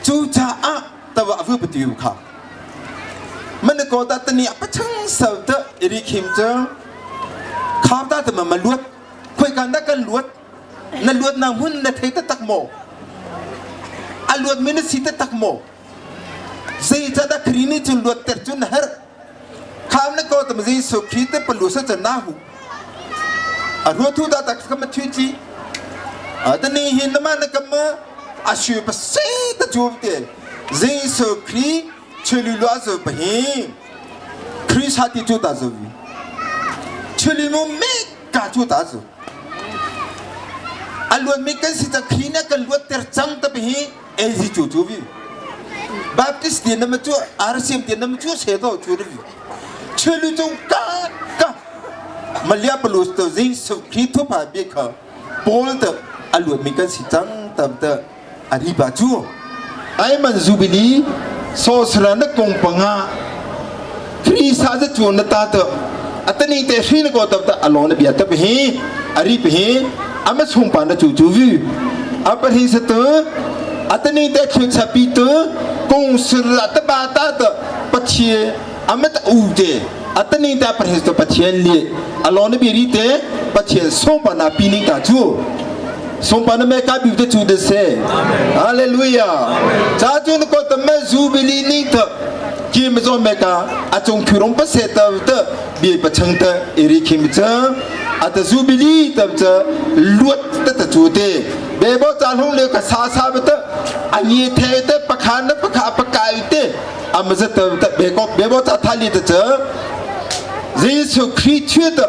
Cucaah tawa vu patu kha. Manako ta tani a pachang sal te iri khim cu kham ta te ma ma luat khoi kan da kan luat na luat na hun na thei ta tak maw a luat mi na si ta tak maw zei ca da khri ni cu luat ter cu na her kham na ko tam Jesuh Khrih te palu sa cha na hu a ru thu da tak ka ma thu chi a ta ni hin na ma na kam ma a shu pa se ta chu te Jesuh Khrih chulu lo zo pa hi Khrih sa ti chu ta zo vi chulu mu me ka chu ta zo a luan mi kan si ta Khrih na kan luat ter chang ta pa hi AZ chu chu vi Baptist ti na ma chu RCM ti na ma chu se to chu vi chulu chung ka ka Malia Palus to Jesuh Khrih thu pha bi kha Paul te a luat mi kan si cang tam te ari ba chu ai man zubili so sra na kong panga Khrih sa za chu na ta te atani te hri na ko ta ta alon na bia ta hi ari pe hi ama chung pa na chu chu vi apa hi sa te atani te khu cha pi te kong sir ta ba ta ta pathie ama ta u te atani ta parhis to pathian li alon bi ri te pathian song pa na pi ning ta chu song pa na me ka bi te chu de se hallelujah cha chu ko ta me jubilee ning ta ki me zo me ka achung khurong pa se ta ta bi pa chang ta eri khim cha ata jubilee ta cha luat ta ta chu te be bo cha hlong le ka sa sa ba ta ani the te pakhan na pakha pakai te amaza ta ta be ko be bo cha thali ta cha Jesu Khrih thue ta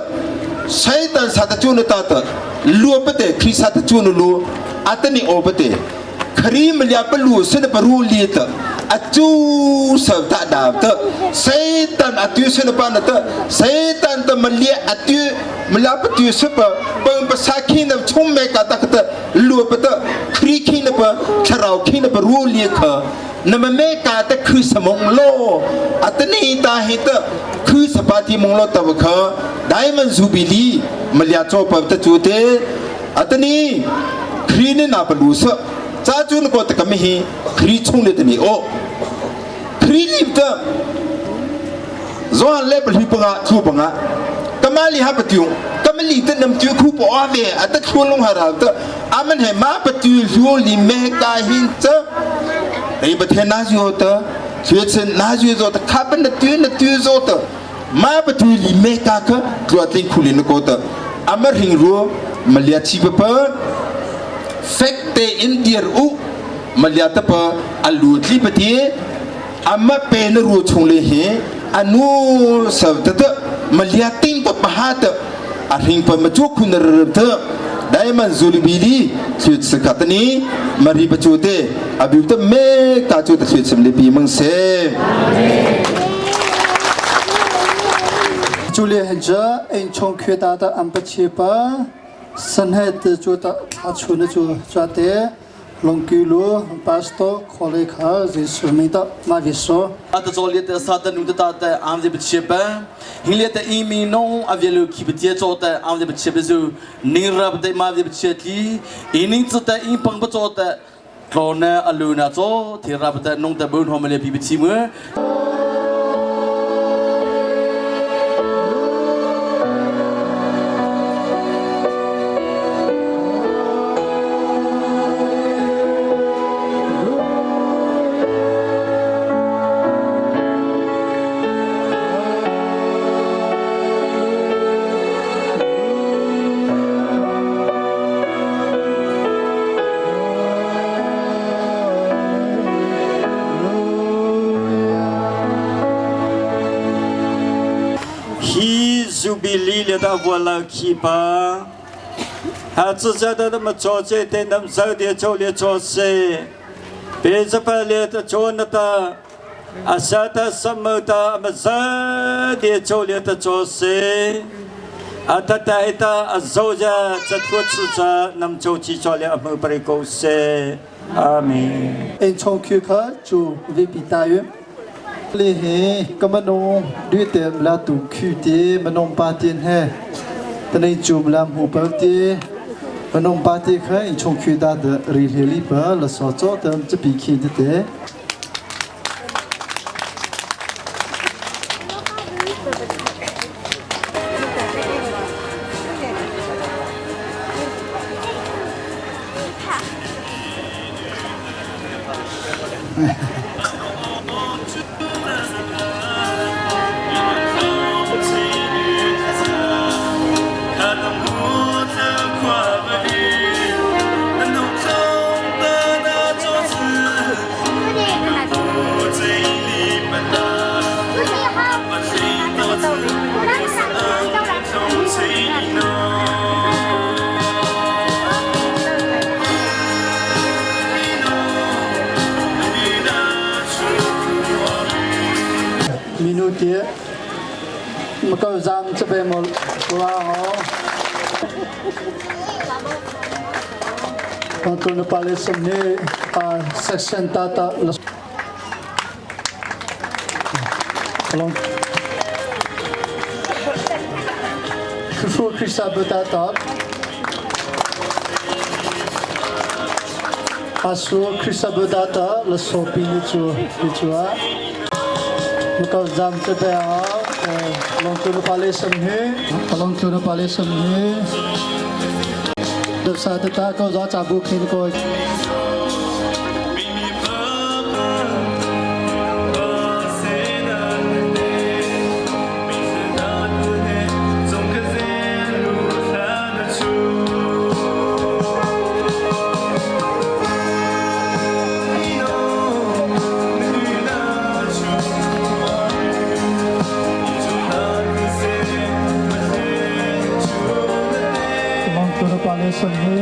Satan sa ta chu na ta ta lu pa te Khrih sa ta chu na lu atani o pa te Khri malia pa lu se na pa ru li ta achu sa ta da ta Satan atu se na pa na ta Satan ta malia atu malia pa tu se pa pang pa sa khi na chung me ka ta ta lu pa ta Khrih khi na pa thlarau khi na pa ru li kha na ma me ka ta khu samong lo atani ta hi ta khu sapati mong lo ta kha diamond jubilee malia cho pa ta chu te atani khri ne na pa lu sa cha chu ko ta kam hi khri chung le ta ni o khri lip ta zohan le pa li pa chu pa nga kamali ha pa tiu kamali ta nam tiu khu po a ve ata thluan long ha ra ta aman he ma pa tiu lu li me ka hin cha ei ba the na ju ta thue chen na ju zo ta kha ban na tiu na tiu zo ta ma pa tiu li me ka ka tlua tling khuli na ko ta amar hing ru malia chi pa pa fek te in dir u malia ta pa alu tli pa ti amma pe na ru chung le hi anu sa ta ta malia ting pa pa ta a hring pa ma chu khun r ta diamond zulibili chu sakatani mari pa chu te abiu ta me ka chu ta chu sim le pi mang se Chu le hen cha ein chong khwe ta ta am pa che pa san he te chu ta thla chu na chu cha te Longkilu pastor khole kha Jesu mi ta ma viso ata chol te sa ta nu ta ta am je che pa hing le ta i mi nong a velu ki be che cho ta am je che be zu ning rap te ma je che tli i ning chu ta i pang ba cho ta tlo na alu na cho thi rap ta nong ta bun hom le pi be chi mu Jubilee le da vuala khi pa ha chu cha da ma cho che te nam sa de cho le cho se pe cha pa le ta cho na ta asa ta sam ta ma sa de cho le ta cho se ata ta ta azo ja cha thu chu cha nam cho chi cho le amu pare ko se amen 恩从区可就未必大约。li he kamano du te la tu khu te manom pa tin he tanai chum lam hu pal te manom pa te kha in chong khu da de ri he li pa la so cho tam che pi khi te te Minute မကောဇမ်ချပေမောဝါဟော Pantu na pale samne a section tata along Khushu Krista Butata Asu Krista Butata la sopi ni chu ni chu a Mukau zam che pe a long tu na pale samne along tu na pale samne Dap sa ta ko za cha bu khin ko Long tu na pale samne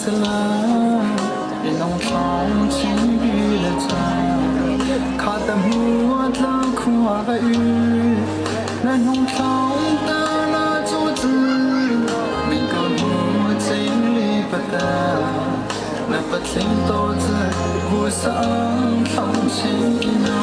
sila inong thlong chi bi le cha kha ta mu tla khua ga yu na nong thlong ta na chu chu min ka mu ching li pa ta na pa thling to chu wu sang thlong chi no.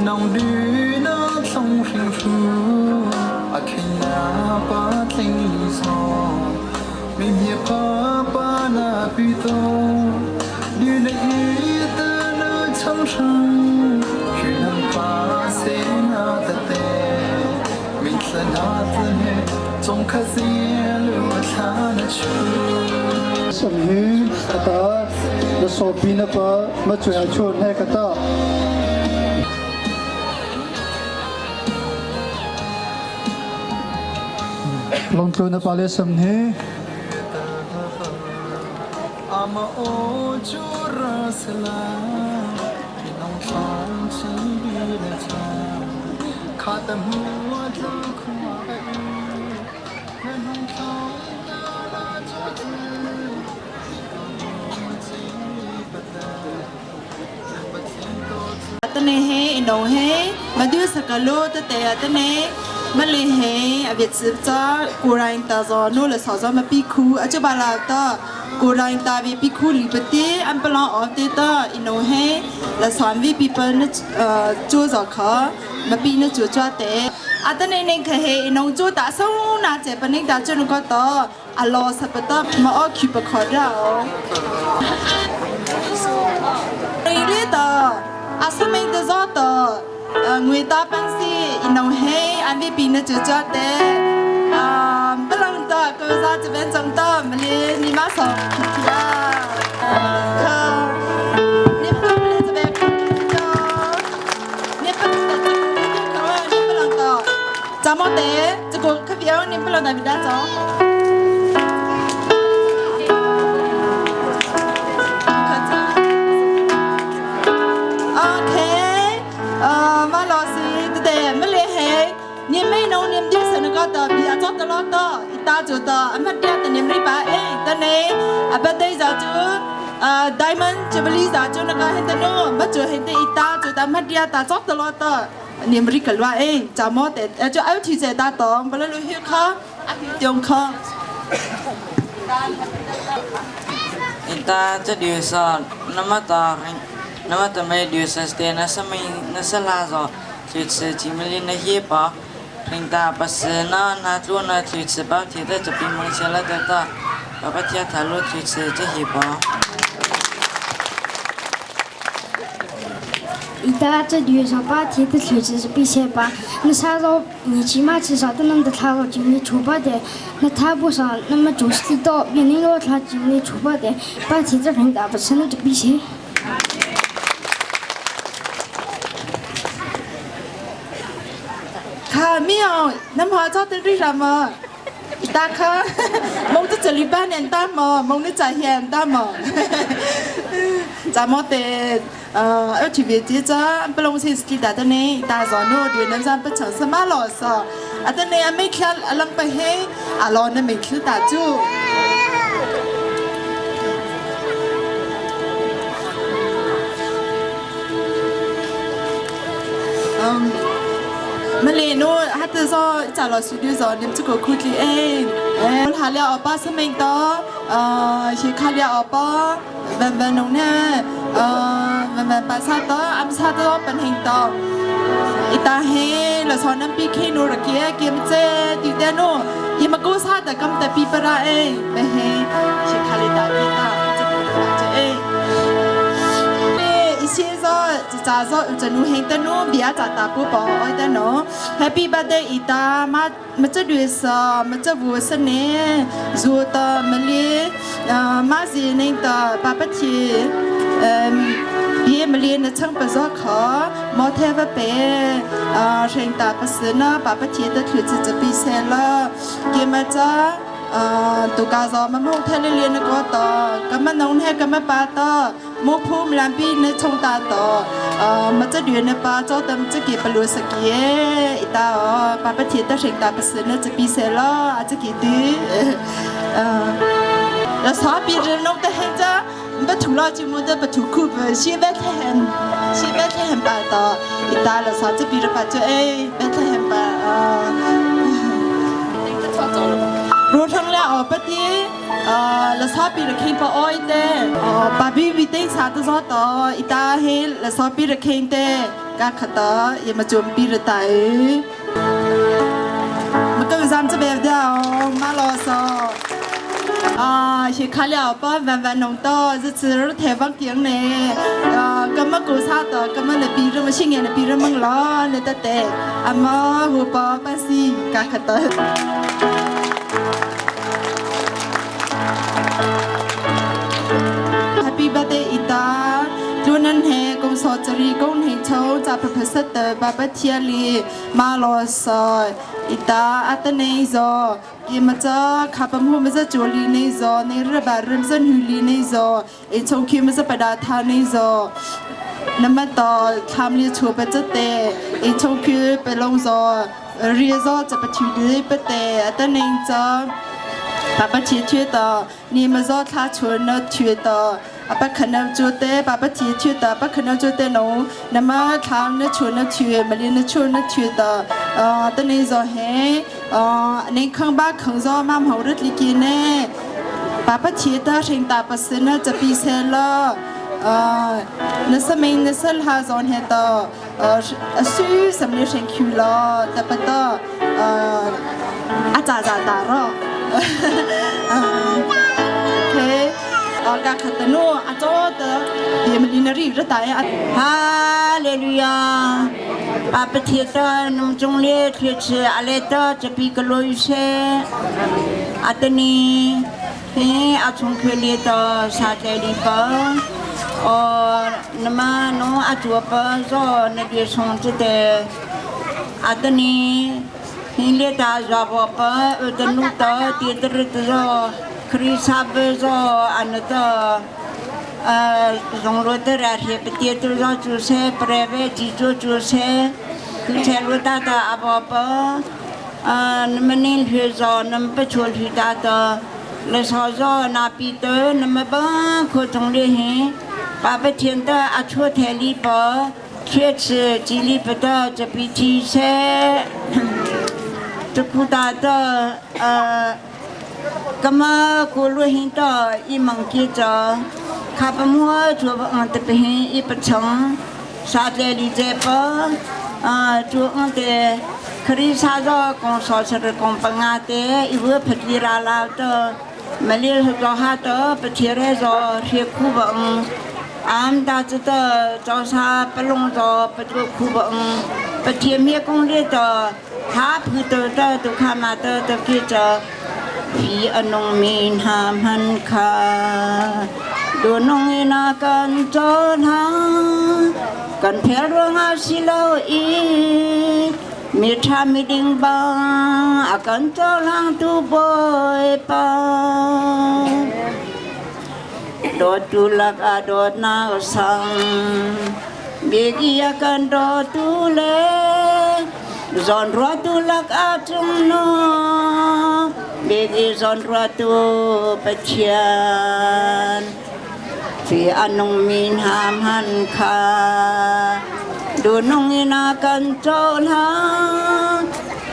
Nong du na thong hring fu a khin na pa tling so mi mi pa pa na pi to du na i ta na chang shang hu na pa se na ta te mi tla na ta ne zong kha zi lu tha na chu. Sam hi ata na so pi na pa ma chu ha chu ne ka ta. Long tlu na pa le sam hi. Ama o chu ra sla nong thong chi bi le cha kha ta mu tla khua ga yu na nong thong ta na chu chu တနေဟေအနုံဟေမဒုစကလိုတတေတနေမလေဟေအဝိစချာကိုရိုင်းတာဇောနိုလဆောဇမပိခုအချဘလာတကိုရိုင်းတာဝီပိခုလီပတိအမ်ပလောအောတေတအနုံဟေလဆွမ်ဝီပီပနချိုဇခမပိနချိုချတဲ့အတနေနေခဟေအနုံချိုတာဆောနာချေပနိတာချွနကတော့အလောစပတမအောခိပခေါ်ရောရီတာအစမိန်တဇောတငွေတာပန်းစီအနုံဟေအမ်ဗီပီနချချတဲ့အာဘလန်တာကောစားချဘန်စံတာမလေးနီမဆောခိယာခနိပကလေးစဘခနိပကနိပလန်တာဇမတဲ့这个可别你不能那边走。OK，မလောစီတဲ့မလေးဟဲနေမိနုံနေမြစနကတော့ပြအစောတလို့တော့အတာကျတော့အမတ်တဲ့နေမရိပါအေးတနေအပတဲ့ဇာကျအာ diamond jubilee ဇာကျနကဟန်တနိုမကျဟန်တဲ့အတာကျတမတ်တဲ့တာစောတလို့တော့နေမရိကလွာအေးဂျာမောတဲ့ကျအောက်ထီစေတာတော့ဘလလူဟိခအဟိတုံခ Ita te diusa nama ta nama ta me diusa ste na sa mai na sa la zo chu chi chi me li na hi pa ring ta pa se na na tlu na chu chi ba thi ta cha pi mong che la ta ta pa pa thia tha lo chu chi che hi pa. 一大这女上把铁的锤子是比先把，那啥子你起码至少都能得他个经历出发的，那他不上，那么就是到别人个他经历出发的，把铁子很大不是那就比先。 ခမီအောင်နမချတဲ့ရိရမတာခမုံတလီပန်န်တာမမုံနချဟန်တာမဇာမောတဲ့呃，特别这只不龙是记得的呢，大早诺对南山不成什么老师，啊，等呢没看阿啷不黑，阿老呢没去打住。嗯，မလေးနိုဟာတစောကြလောဆူဒီဇောနင်ချကိုခုတီအေအဲဟာလျောပါစမိန်တော့အာရှိခါလျောပါဘန်ဘန်နုံနေအာဘန်ဘန်ပါစာတော့အမ်စာတော့ပန်ဟင်တော့အတာဟေလစောနမ်ပီခေနိုရကေကေမချေတီတဲ့နိုယမကိုစာတကမ်တပီပရာအေဘဟေရှိခါလီတာပီတာချေအေ isi zo cha zo chanu heng ta nu bia cha ta pu po oi ta no happy birthday ita ma ma cha du sa ma cha vu sa ne zu ta ma li ma zi ning ta pa pa thi bi ma li na chang pa zo kho mo the va pe reng ta pa se na pa pa thi ta thu chi cha pi se la ke ma cha ตุกาซอมะมงเทเลเลียนก็ต่อกำมะนงเฮกำมะปาต่อมุภูมิลามปีนชงตาต่อมันจะเดือนนปาเจ้าตำจะเก็บปลัวสกีอิตาปาปะเทียตะเชิงตาปะเสนจะปีเซลออาจจะกี่ตื้อแล้วสาปีเรนกตะเฮจ้าปะถุลอจิมุตะปะถุคูบชีเบทเฮมชีเบทเฮมปาต่ออิตาแล้วสาจะปีระปะเจ้าเอเบทเฮมปารู้ทั้งแล้วอ๋อปะตีละซอปีละคิงปะอ้อยเต้อ๋อปะบีวีเต้สาตซอต่ออิตาเฮละซอปีละคิงเต้กะขะตอยมาจุมปีละไตมันก็จำจะแบบเดียวมาลอซอ啊，是看了把万万弄到，日子台湾境呢，啊，咁么古啥的，咁么那比人么新年的比人们老，那得得，阿妈我把把西嘎可得。Happy birthday อีตาจูนันเฮกงสอจรีกงเฮโชจ่าพระเสตบาปเทียลีมาลอซอยอีตาอัตเนโซกีมาจาขับมหูมาจะจูลีเนโซในระบาริมซันฮูลีเนโซเอชงคิมาจะปดาทาเนโซนำมาต่อทำลีชัวปะเจเตเอชงคือไปลงโซเรียโซจะปะทิวดีปะเตอัตเนโซ爸爸提去的，你们说他出那去的，阿爸可能做的，爸爸提去的，爸可能做的侬，那么他那出那去，没哩那出那去的，等你说嘿，你看吧，看着妈妈好的里给呢，爸爸提的，谁打不是那这比赛了，那是没那是他上海的，输什么身躯了，得不到，阿咋咋打了。โอเคกาขัดโนอาจอเตเดียมลินารีระตาย 哈利路亚！巴不贴的农中列贴吃阿来的这边个落雨些，阿德尼，嘿阿从克列的沙在里边，哦，那么侬阿做不做那边从这的，阿德尼。列达热巴巴，德努达，迪德尔德热，克里萨布热，安纳达，荣罗德拉谢布迪德热主席，布雷维吉主主席，克切罗达达阿巴巴，那么宁学热，那么不求学达的，那啥热那彼得，那么巴可总理嘿，巴不天的阿出台里巴，确实吉利不得这比提赛。这苦大的，噶么过路行到一门记着，卡不摸做不嗯的不行一不成，啥在里在不，做嗯的，可以啥着公说是的公本啊的，一个不提拉拉的，没里是做哈的不提来着些苦不嗯，俺大子的做啥不弄着不做苦不嗯，不提灭工里的。他พูดตัวตัวข้ามาตัวตัวกิจพี่อนงมีนหามหันคาดูนงนากันจนหากันเพลรองอาศิลาอีมีทามีดิ่งบังอากันเจ้าลังตูบอยปาโดดตุลักอาโดดนาสังเบียกันโดตุเล Zon ratu lak atung no Bigi zon ratu pachian Fi anong min ham han kha Du nong ina kan chol ha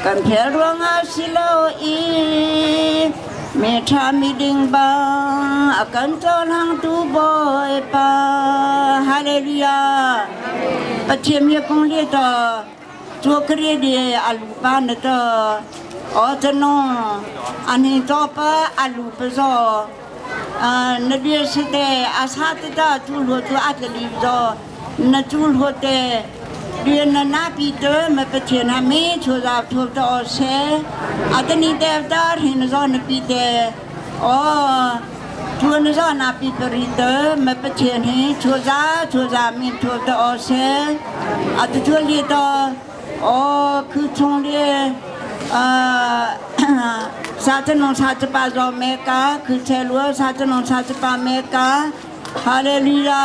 Kan phel ruang a silo i Me tha mi ding ba A kan chol hang tu boy pa Hallelujah Pathiam ye kong le ta 做个的阿鲁巴那个，哦，这侬，阿你做把阿鲁不做，那边是的阿啥的的，做罗做阿的里做， Na cul hote rian na na pi te ma Pathian ha me chu za thu to se atani devta hin zo na pi te o thu na zo na pi pari te ma Pathian hi chu za chu za min thu to se atu chu li to o khu chung li a စာတနုံစာတပါဇောမေကာခုချေလောစာတနုံစာတပါမေကာဟာလေလုယာ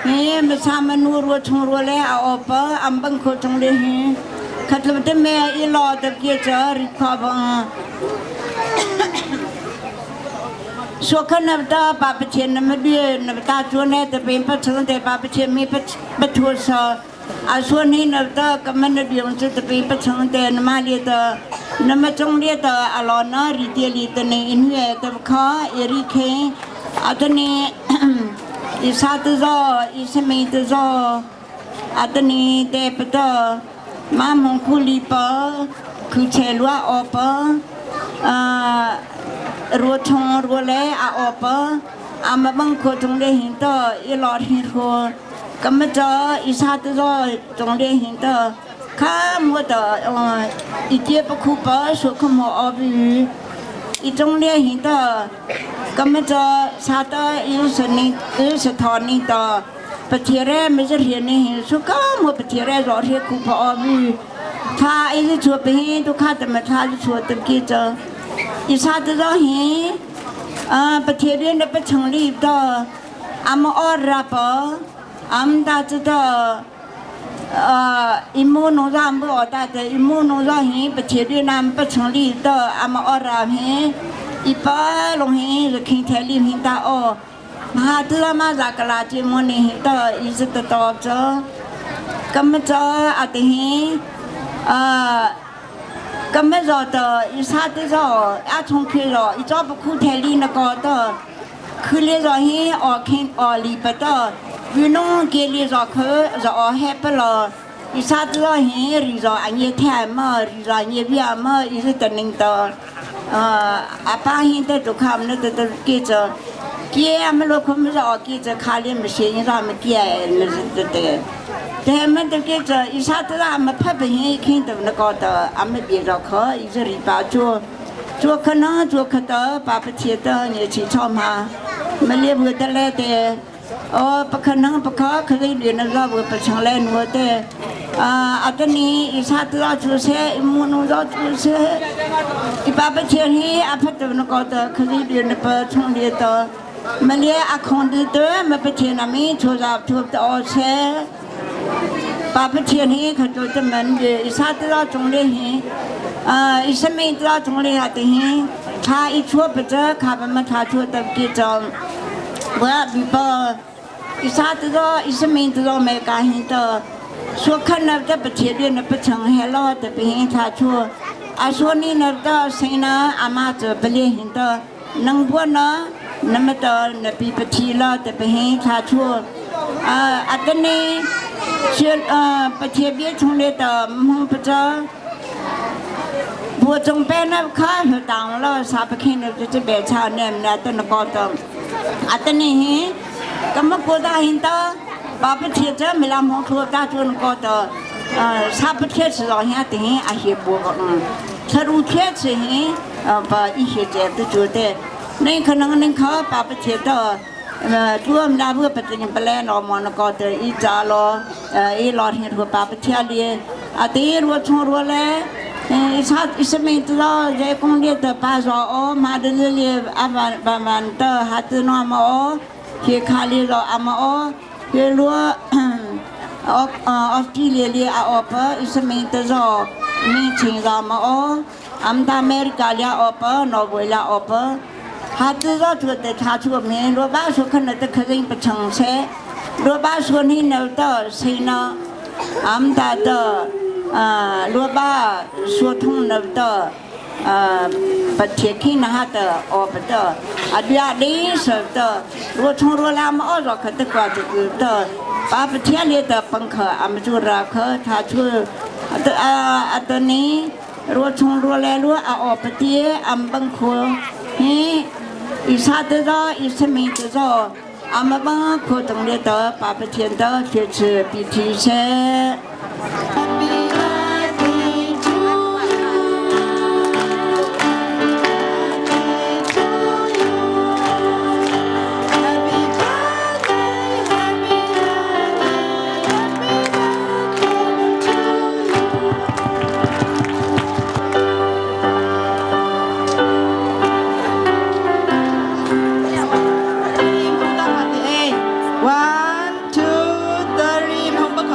ဟေမဆာမနူရထုံရလေအောပအမ်ဘန်ခုထုံလေဟေခတ်လတမေအီလောတပြေချရိခဘာဆိုခနဗတာပပချေနမဒီနဗတာကျွနေတပင်ပချုံတေပပချေမိပပထုဆာအဆွနေနဗတာကမနဒီယံစတပင်ပချုံတေနမလီတနမချုံလီတအလောနာရီတေလီတနေအင်းရတခါအရိခေအတနေဣသတဇောဣစမေတဇောအတနေတေပတမမုန်ခုလီပခုချေလွာအောပအာรัวทงรัวแลอาอปอามาบังโคจงเลหินตออีหลอดหินโคกำมะจออีสาตจอจงเลหินตอข้ามัวตออีเจียปคูปะสุขมออบีอีจงเลหินตอกำมะจอสาตออีสนิอีสทอนิตอปะเทเรมจะเรียนนี่สุขมัวปะเทเรรอเรียคูปออบีถ้าอีชัวไปหินทุกข้าแต่มาทาชัวตะกี้เจอ一啥子着嘿，啊，不天天的不成立的，俺们二阿伯，俺们大知道，一亩农让不二大的，一亩农让嘿，不天天那不成立的，俺们二阿嘿，一般龙嘿是看天里面大哦，嘛知道嘛咋个垃圾么呢？到一直得到着，咁么着阿的嘿，啊。咁么着的，一啥子着，阿从去了，一早不苦太里那个的，去了着嘿，哦看哦里不的，有弄给里着去，着哦还不了，一啥子着嘿，里着阿年太么，里着年别么，一直等领导，阿爸现在都看那都都给着，给俺们老可么着给着卡里么些，你让么给那是对对。他们都给着一下子俺们拍不行，看到那高的，俺们别着考，一直里边做，做可能做可到，把不起的你去炒嘛，没来不得来的，哦，不可能不考，可是你那个我不成来我的，啊，阿得你一下子要出差，木弄要出差，一把不起你阿不到那高的，可是你那不从里头，没来阿空的多，没不起那没出来出到车。巴不天嘿，可做这门的，一啥子到中的嘿，啊，一什么到中的下的嘿，他一出不着，他不么他出的给着，我比不，一啥子到一什么子到没干嘿的，说看那这不天的那不成还老的不嘿他出，啊说你那到谁呢？阿妈这不厉害的，能不呢？那么到那比不提了的不嘿他出，啊阿的呢？是呃，不特别从来的蒙不着，我总办那卡是当了，啥不看的就这边查那那等那高的，啊等你，那么过大很多，把不贴这没那么多大就那高的，啥不贴是让下等阿些不嗯，吃路贴吃嘿，把一些这都觉得，那可能那靠把不贴到。ตัวมันเพื่อปฏิญญาณนอมอนก็เตอีจาลออีลอเห็นหัวปาปเทียลีอตีรัวชงรัวแลอีชาอิสมิตรเจคงเลียตปาจอมาเดลลีอาวันบาวันเตฮัตนอมอเฮคาลีรออามอเฮรัวออสเตรเลียลีอาอปอิสมิตรมีชิงรามออัมตาอเมริกาลีอปนอร์เวลาอป他知道这的，他出名。罗巴说可能的客人不成才，罗巴说你能到谁呢？俺们大的啊，罗巴说通能到，不贴近那的哦不到，啊对啊，你说的，罗从罗拉么二可得挂这个的，把不贴里的本科，俺们就拉可他就，啊啊的你，罗从罗来罗啊哦不贴，俺本科，嘿。一啥得着，一什么得着，阿妈帮可动的到爸爸天到学吃比提升。 One, two, three, 红不可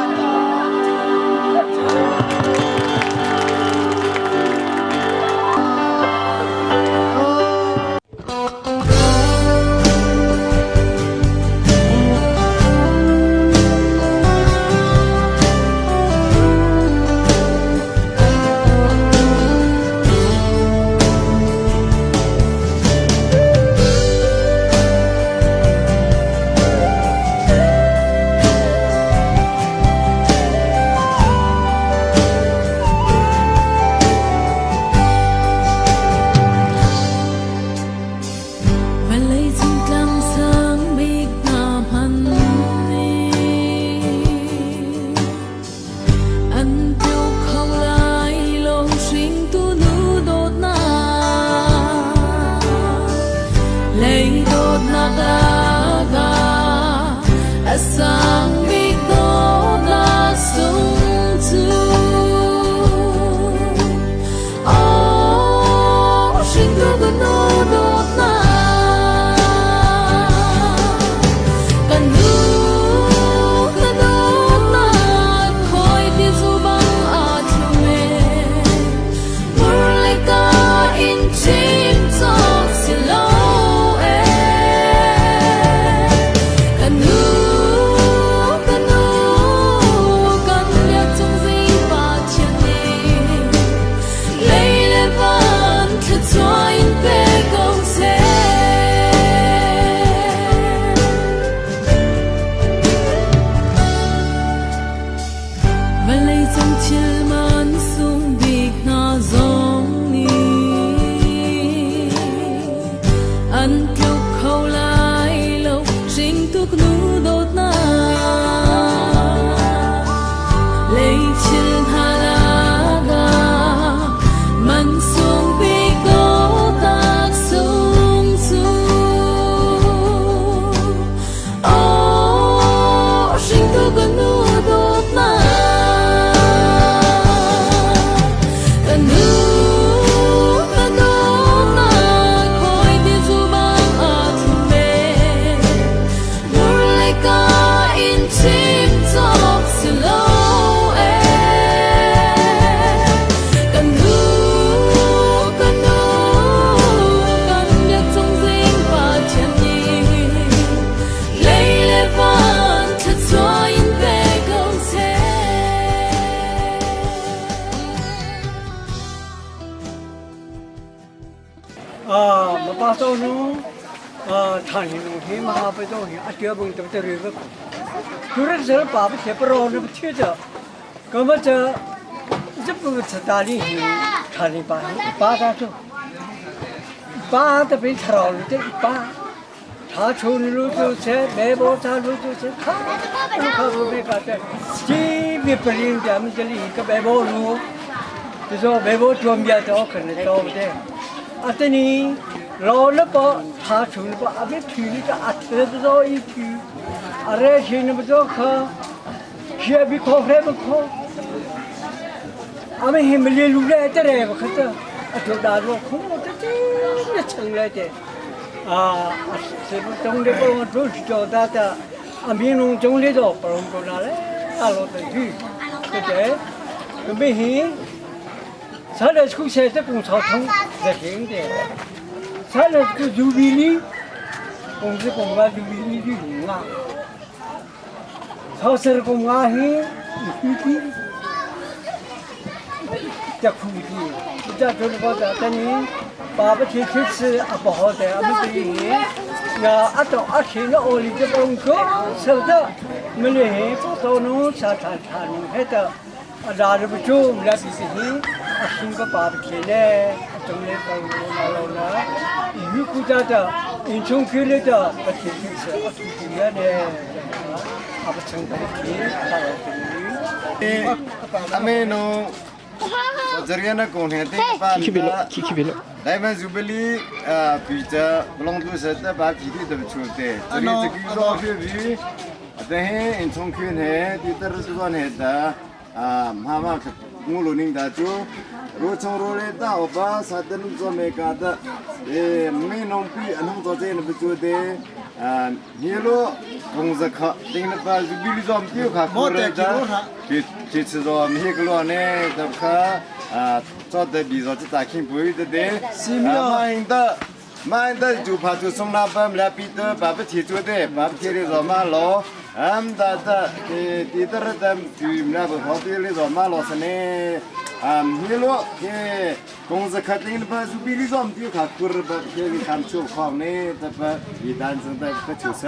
Vawleicung tlang sang bik hna hmanh nih an tluk kho lai lo hringtu nu dawtnak. Lei dawtnak lakah a sang bik dawtnak sung cu. Aw, hringtu ka nu dawtnak. Kan nu, ka dawtnak, khawi ti zu bang aa thlum e. Mur le ka in chim cawk si lo e. Kan nu, ka nu, kan biak cung zing Pathian nih lei le van thluachuah in pe ko seh. Vawleicung thil man sung bik hna zong nih an tluk kho lai lo hringtu nu dawtnak. Lei thil hna lakah man sung bik dawtnak sung cu. Aw, hringtu ka nu dawtnak. Ka nu, ka dawtnak, khawi ti zu bang aa thlum e. Mur le ka in chim cawk si lo e. Ka nu, ka nu, kan biak cung zing Pathian nih lei le van thluachuah in pe ko seh. 啊，没把手弄，啊，长兴农村嘛，不东西，啊，这本都得瑞个，就是这爸爸贴不着，那不贴着，那么这这不是大理去，长兴把把他走，把这边吃了这把，他出路就车，没把他路就车，看，看不没看的，这边不灵咱们这里一个白包路，就说白包专家都可能找不得。啊，等你老了吧，他出了吧，啊别去你个啊，吃不着一去，啊这钱那不着可，学比考还不考，俺们还没来路来得来不可得，啊就大着空我这这那成来的，啊，这不总的帮我做去交代的，啊民农总的都不用过来嘞，啊老得去，对不对？准备行。咱来出现在工厂通在听的，咱来个牛逼哩，工资工啊牛逼哩就用啊，超市工啊嘿，牛逼，这苦的，这就是说的，等你爸爸天天吃啊不好的，俺们这里那阿到阿天那屋里这工作，晓得没嘞，不到弄啥啥啥弄还得。啊，拉着不住，我们俩比比心，啊，心个爸爸天嘞，中来到那老呢，鱼骨家的， Innchung khi le ta Pathian khi se a tu ti ya ne a pa chang ta khi ta ti Ameno Zariana ko ne te pa Diamond Jubilee pi cha blong tu se ta ba thi ti ta chu te zari te ki zo phi vi ate he in chung khun he ti tar su zon he ta ma ma ngu lu ning da chu ro chong ro le ta o ba sa tan zo me ka ta e me nong pi anong zo che na chu te ni lo kong za kha ding na pa jubilee zom tiu kha ko re ta ti ti chi zo mi ko lo ne ta kha 做的比较就大庆不的的，马英的马英的就怕就送那本来比的把不提出的，把不提的做马路，俺的的给地的的就那不好的的做马路是呢。啊，你罗给公司肯定不是比你做么就看苦不给你看出好呢，这不一单真的不就是。